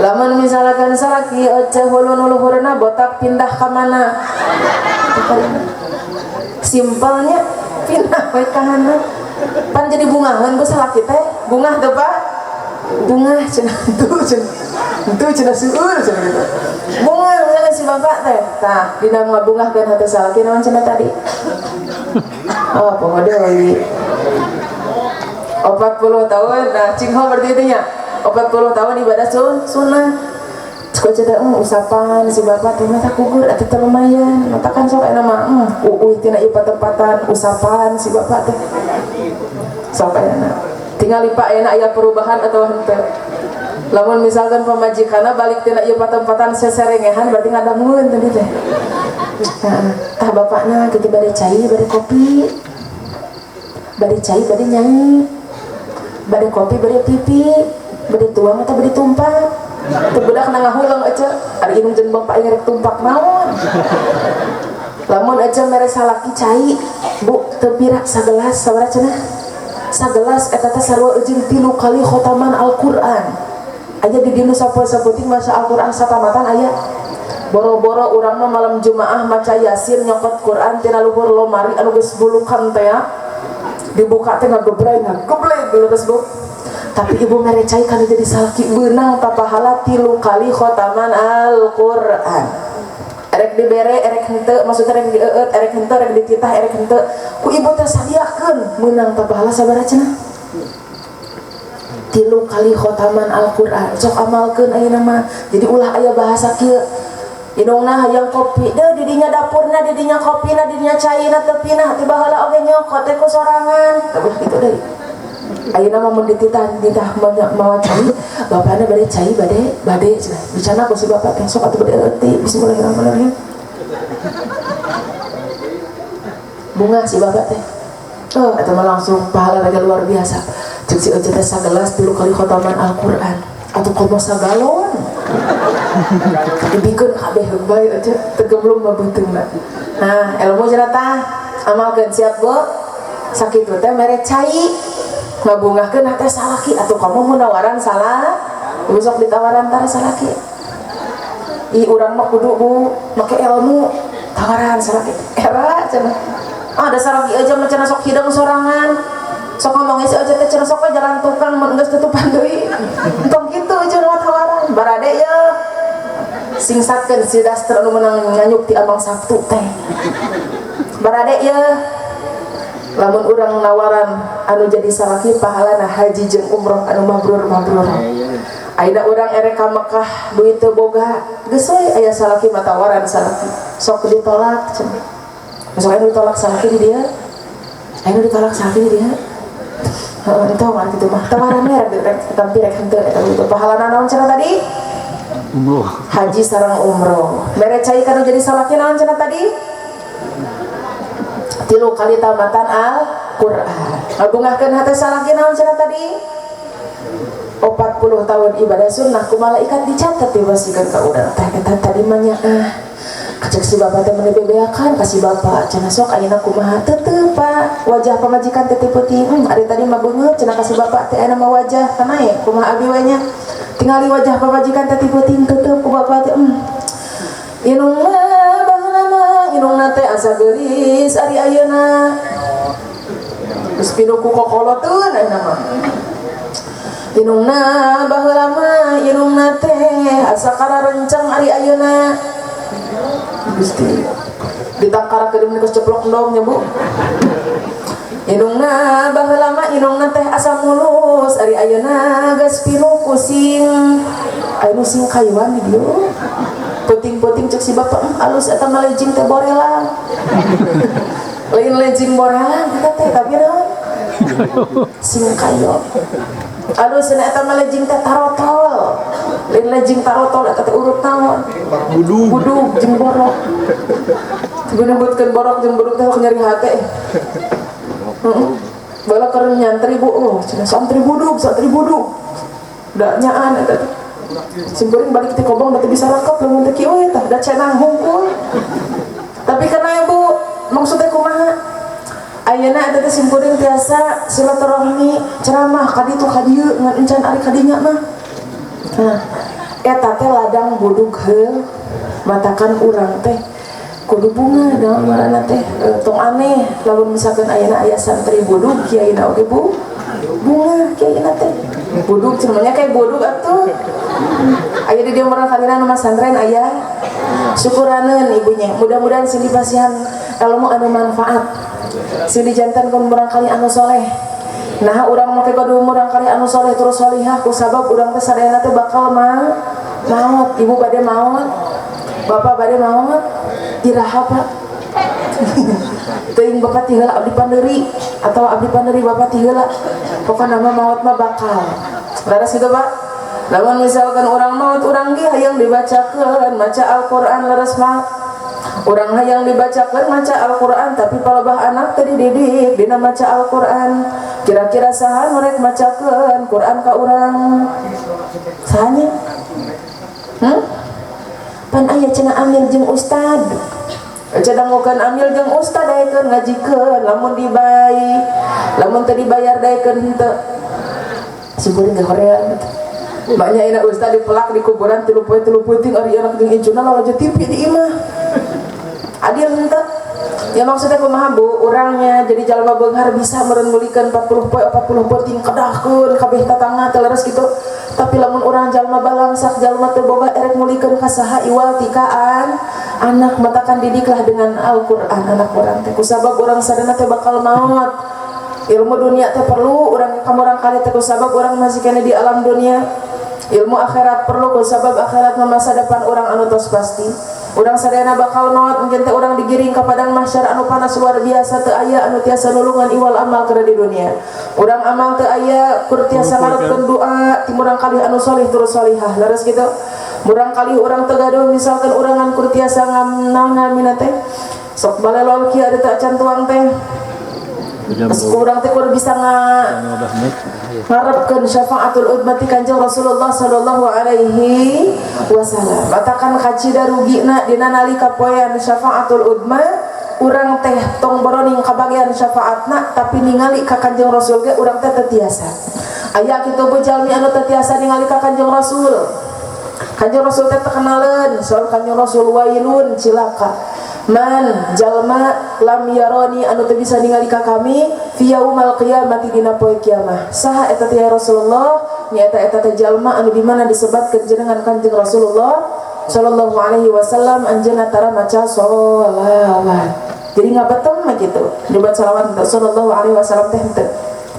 Speaker 1: Lamun misalkan salaki aja hulu nu luhurna botak pindah ka mana? Simpelnya pindah we ka hana. Pan jadi bungaheun bu salaki teh, bungah teu Pak? Bungah cenah tuh cenah. Tuh cenah seueur cenah gitu. Bungah misalkan si bapak teh. Tah, dina ngabungahkeun hate salaki naon cenah tadi? Oh, poho deui. 40 tahun, nah cingho berarti itu nya. 40 tahun ibadah sunnah. Cek teh usapan si bapak teh mata gugur eta teh lumayan. Mata kan sok aya mah uuy tina ieu patempatan usapan si bapak teh. Sok aya. Tinggal lipa ayeuna aya perubahan atau henteu. Lamun misalkan pamajikanna balik tina ieu patempatan seserengehan berarti ngadangueun tadi teh. Heeh, tah bapakna kitu bade cai bade kopi. Bade cai bade nyai. Bade kopi bade pipi, bade tuang atau bade tumpah. Teu budak na ngahuleng ece, ari indung jeung bapak rek tumpak naon. Lamun ece mere salaki cai, Bu, teu pira sagelas sabaraha cenah? Sagelas eta teh sarua jeung 3 kali khotaman Al-Qur'an. Aya di dieu nu sapoe-sapoe maca Al-Qur'an satamatan aya. Boro-boro urang mah malam Jumaah maca Yasin nyokot Quran tina luhur lomari anu geus bulukan teh ya. Dibuka teh ngagebreg ngageblek leres Bu. Tapi ibu mere cai kana jadi salaki beunang papahala 3 kali khotaman Al-Qur'an. Erek dibere erek henteu, maksudna erek dieueut, erek henteu, erek dititah, erek henteu. Ku ibu teh sadiakeun meunang papahala sabaraha cenah? 3 kali khotaman Al-Qur'an. Sok amalkeun ayeuna mah. Jadi ulah aya bahasa kieu. Indungna hayang kopi, deuh didinya dapurna, didinya kopina, didinya caina teu pinah, ti baheula oge nyokot teh ku sorangan. Tah ulah kitu deui. Ayeuna mah mun dititah, dititah mawa cai, bapana bade cai bade bade cenah. Bicana ku si bapak teh sok atuh bade euti, bismillahirrahmanirrahim. Bunga si bapak teh. Oh, eta mah langsung pahala raga luar biasa. Ceuk si euceut teh sagelas 3 kali khotaman Al-Qur'an. Atuh komo sagalon. Dibikeun kabeh bae euceut teu gemblung mah beuteungna. Nah, ilmu cenah tah amalkeun siap Bu. Sakitu teh mere cai ngabungahkeun hate salaki atuh kamu mun nawaran salah, ibu sok ditawaran tara salaki. Ih urang mah kudu Bu make ilmu tawaran salaki. Era cenah. Ah dasar salaki aja mah cenah sok hidung sorangan. Sok ngomongnya si aja teh cenah sok we jalan tukang mun geus tutupan deui. Entong kitu aja mah tawaran. Barade ye. Singsatkeun si daster anu meunang nganyuk ti Amang Sabtu teh. Barade ye. Lamun urang nawaran anu jadi salaki pahalana haji jeung umroh anu mabrur-mabrur. Ayeuna urang erek ka Mekah duit teu boga, geus we aya salaki mah tawaran salaki. Sok ditolak cenah. Sok aya ditolak salaki di dieu. Ayeuna ditolak salaki di dieu. Heeh, entong ari kitu mah. Tawaran we rek tampi rek henteu eta gitu. Pahalana naon cenah tadi?
Speaker 2: Umroh.
Speaker 1: Haji sareng umroh. Mere cai kanu jadi salaki naon cenah tadi? 3 kali tamatan Al-Qur'an. Ngabungahkeun hate salaki naon cenah tadi? 40 tahun ibadah sunnah ku malaikat dicatat dibasikeun ka urang teh eta tadi mah nyaah. Kacek si bapak teh meuni bebeakan ka si bapak cenah sok ayeuna kumaha teu teu Pak wajah pamajikan teh peuting. Ari tadi mah beungeut cenah ka si bapak teh ayeuna mah wajah kanae kumaha abi we nya. Tingali wajah pamajikan teh peuting teu teu ku bapak teh. Inung mah baheula mah inungna teh asa geulis ari ayeuna. Geus pinuh ku kokoloteun ayeuna mah. Inungna baheula mah inungna teh asa kararenceng ari ayeuna. Gusti ditangkarakeun geus ceplok endong nya Bu. Inungna baheula mah inungna teh asa mulus ari ayeuna geus pinuh ku sing aya nu sing kayuan di dieu. Peuting-peuting ceuk si bapak alus eta mah lejing teh borelang. Lain lejing borelang eta teh tapi naon? Sing kayo. Alus cenah eta mah lejing teh tarotol. Lain lejing tarotol eta teh urut naon?
Speaker 4: Budug.
Speaker 1: Budug jeung borok. Teu nyebutkeun borok jeung budug teh nyeri hate. Heeh. Bala keur nyantri Bu, oh cenah santri budug, santri budug. Da nyaan eta teh. Simkuring balik ti kobong da teu bisa rakep lamun teu kieu we tah da cenah hungkul. Tapi kana Bu, maksudnya kumaha? Ayeuna eta teh simkuring tiasa silaturahmi ceramah ka ditu ka dieu ngan encan ari ka dinya mah. Nah, eta teh ladang budug heul matakan urang teh kudu bunga naon ngaranna teh tong aneh lamun misalkan ayeuna aya santri budug kiaina oge Bu. Bunga kiaina teh. Budug cenah kayak budug atuh. Aya di dieu murang kalina nu masantren aya. Syukuraneun ibunya. Mudah-mudahan sing dipasihan ilmu anu manfaat. Sing dijantankeun murang kali anu soleh. Nah, urang make kudu murang kali anu soleh terus solihah ku sabab urang teh sadayana teh bakal maot. Ibu bade maot. Bapak bade maot. Iraha Pak. Teuing bapak ti heula abdi panderi atau abdi panderi bapak ti heula. Pokona mah maot mah bakal. Leres kitu Pak? Lamun misalkan urang maot urang ge hayang dibacakeun maca Al-Qur'an leres mah. Urang hayang dibacakeun maca Al-Qur'an tapi palebah anak teh dididik dina maca Al-Qur'an. Kira-kira saha nu rek macakeun Qur'an ka urang? Sahanya? Pan aya cenah amil jeung ustad. Cadangukeun amil jeung ustad daekeun ngajikeun lamun dibayar. Lamun teu dibayar daekeun henteu. Syukurin ge hoream. Banyak ina ustad dipelak di kuburan 3 poe 3 peuting ari anak jeung incuna lalajo TV di imah. Adil henteu? Ya maksudnya kumaha Bu, urangnya jadi jalma beunghar bisa meureun mulikeun 40 poe 40 peuting kedahkeun kabeh tatangga teh leres kitu. Tapi lamun urang jalma balangsak jalma teu boga erek mulikeun ka saha iwal tikaan anak matakan didiklah dengan Al-Qur'an anak urang teh. Kusabab urang sadana teh bakal maot. Ilmu dunia teh perlu urang kamurang kali teh kusabab urang masih keneh di alam dunia. Ilmu akhirat perlu kusabab akhirat mah masa depan urang anu tos pasti. Urang sadayana bakal maot mungkin teh urang digiring ka padang mahsyar anu panas luar biasa teu aya anu tiasa nulungan iwal amal keur di dunia. Urang amal teu aya kur tiasa ngarepkeun doa ti murang kalih anu solih terus solihah leres kitu. Murang kalih urang teu gaduh misalkan urangan kur tiasa ngamnaon namina teh sok balelol kieu ada teu acan tuang teh. Urang teh kur bisa ngarepkeun syafaatul udma ti Kanjeng Rasulullah sallallahu alaihi wasallam. Matakan kacida rugina dina nalika poean syafaatul udma urang teh tong boroning kabagian syafaatna tapi ningali ka Kanjeng Rasul ge urang teh teu tiasa. Aya kitu bu jalmi anu teu tiasa ningali ka Kanjeng Rasul. Kanjeng Rasul teh terkenaleun soal Kanjeng Rasul wailun cilaka. Man jalma lam yaroni anu teu bisa ningali ka kami fi yaumal qiyamati dina poe kiamah. Saha eta teh ya Rasulullah? Nyaeta eta teh jalma anu di mana disebatkeun jenengan Kanjeng Rasulullah sallallahu alaihi wasallam anjeunna tara maca sholawat. Jadi ngabetem mah kitu. Dibaca sholawat sallallahu alaihi wasallam teh henteu.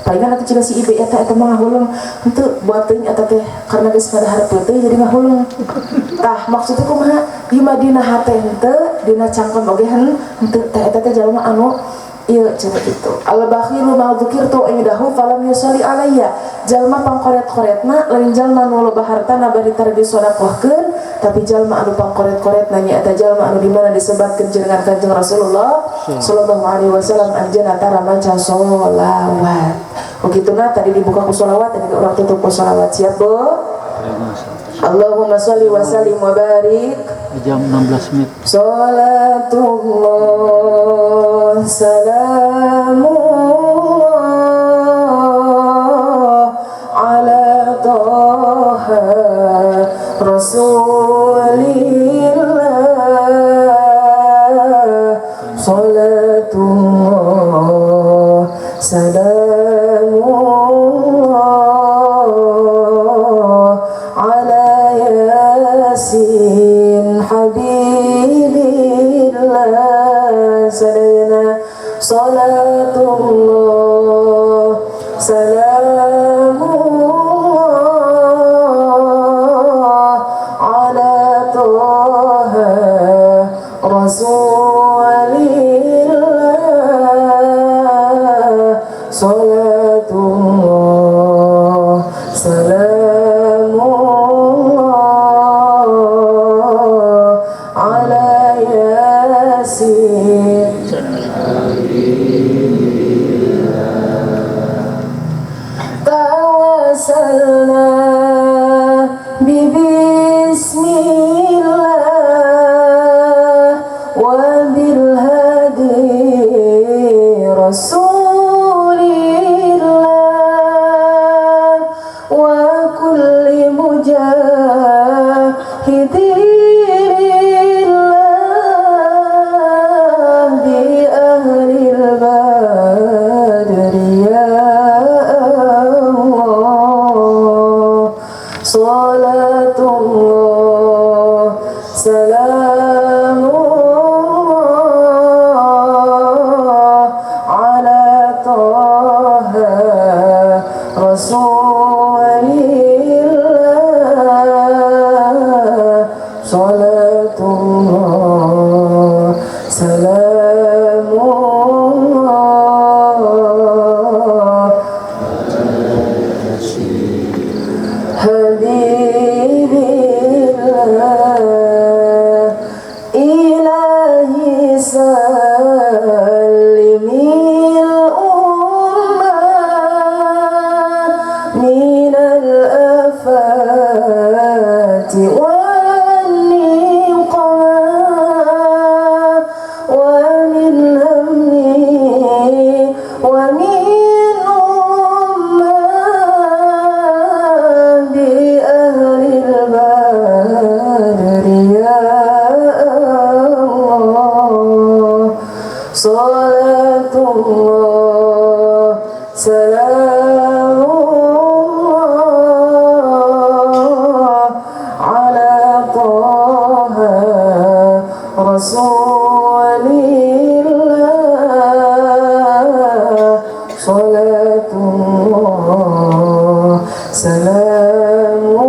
Speaker 1: Palingan atuh cina si ibe eta eta mah ngahuleng henteu buat teuing eta teh karena geus ngadahar peuteui jadi ngahuleng. Tah maksudnya kumaha? Di Madinah hate henteu, dina cangkem oge henteu teh eta teh jalma anu ieu cenah kitu. Al bakhilu ma dzukirtu indahu falam yusalli alayya. Jalma pangkoret-koretna lain jalma nu loba hartana bari tara disedekahkeun, tapi jalma anu pangkoret-koretna nyaeta jalma anu di mana disebatkeun jenengan Kanjeng Rasulullah sallallahu alaihi wasallam anjeunna tara maca sholawat. Begituna tadi dibuka ku sholawat tadi urang tutup ku sholawat. Siap Bu? Allahumma sholli wa sallim wa barik.
Speaker 2: Jam 16 menit.
Speaker 1: Salatullah salamullah ala Taha Rasulillah. Salatullah salamullah ala Yasin Habibillah. Sadayana salatullah salamullah ala Taha Rasulillah. Salatullah salamullah ala Yasin. Tawassalna bibismillah wa bilhadi Rasulillah wa kulli mujahidin lillah bi ahlil badri ya Allah. Salatullah salamullah ala Taha Rasulillah. Salatullah salamullah Habibillah. Ilahi salimil ummah minal afati wal Salamullah ala Taha Rasulillah. Salatullah salamullah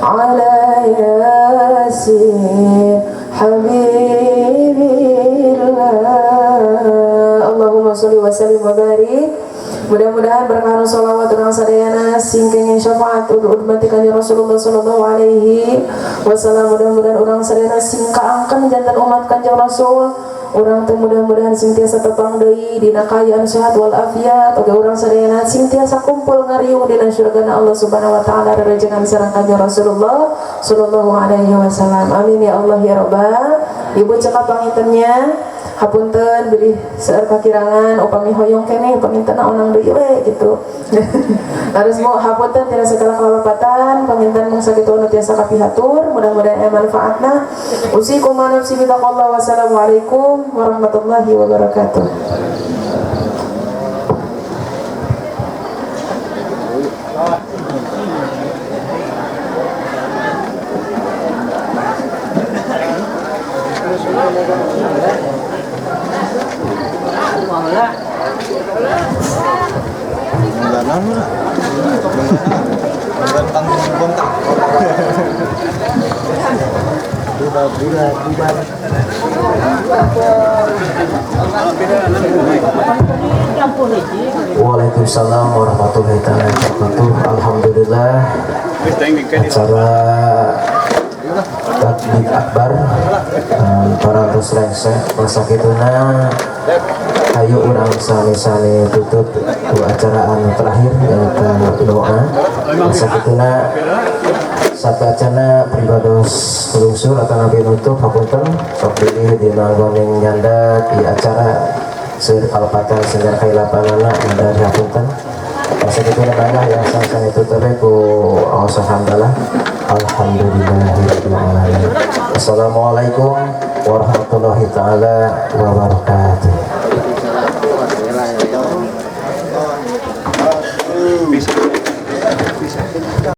Speaker 1: ala Yasin Habibillah. Allahumma sholli wa sallim wa barik. Mudah-mudahan berkah sholawat urang sadayana sing kenging syafaat umat kanjeng Rasulullah sallallahu alaihi wasallam. Mudah-mudahan urang sadayana sing kaangkeun janten umat kanjeng Rasul. Urang teh mudah-mudahan sing tiasa tepang deui dina kaayaan sehat wal afiat. Oge urang sadayana sing tiasa kumpul ngariung dina surgana Allah Subhanahu wa taala rerejengan sareng kanjeng Rasulullah sallallahu alaihi wasallam. Amin ya Allah ya Rabbal. Ibu cekap pangintennya, hapunten bilih seueur kakirangan upami hoyong keneh pangintenna onang deui we gitu. Harus mau hapunten tina segala kalepatan, panginten mung sakitu anu tiasa kapihatur, mudah-mudahan aya manfaatna. Usikum wa nafsi bitaqallah. Wassalamualaikum warahmatullahi wabarakatuh.
Speaker 5: Waalaikumsalam warahmatullahi wabarakatuh. Alhamdulillah acara takbir akbar parantos rengse masa kituna. Ayo urang sami-sami tutup ku acara anu terakhir yaitu doa. Masa kituna satacana pribados lungsur atau nabi nutup hapunten sok pilih dina goning nyanda di acara seueur kalepatan senggar kailapanana nyanda di hapunten. Masa kituna bangga yang sami-sami tutup ku aos alhamdulillah. Alhamdulillahirabbil alamin. Assalamualaikum warahmatullahi taala wabarakatuh.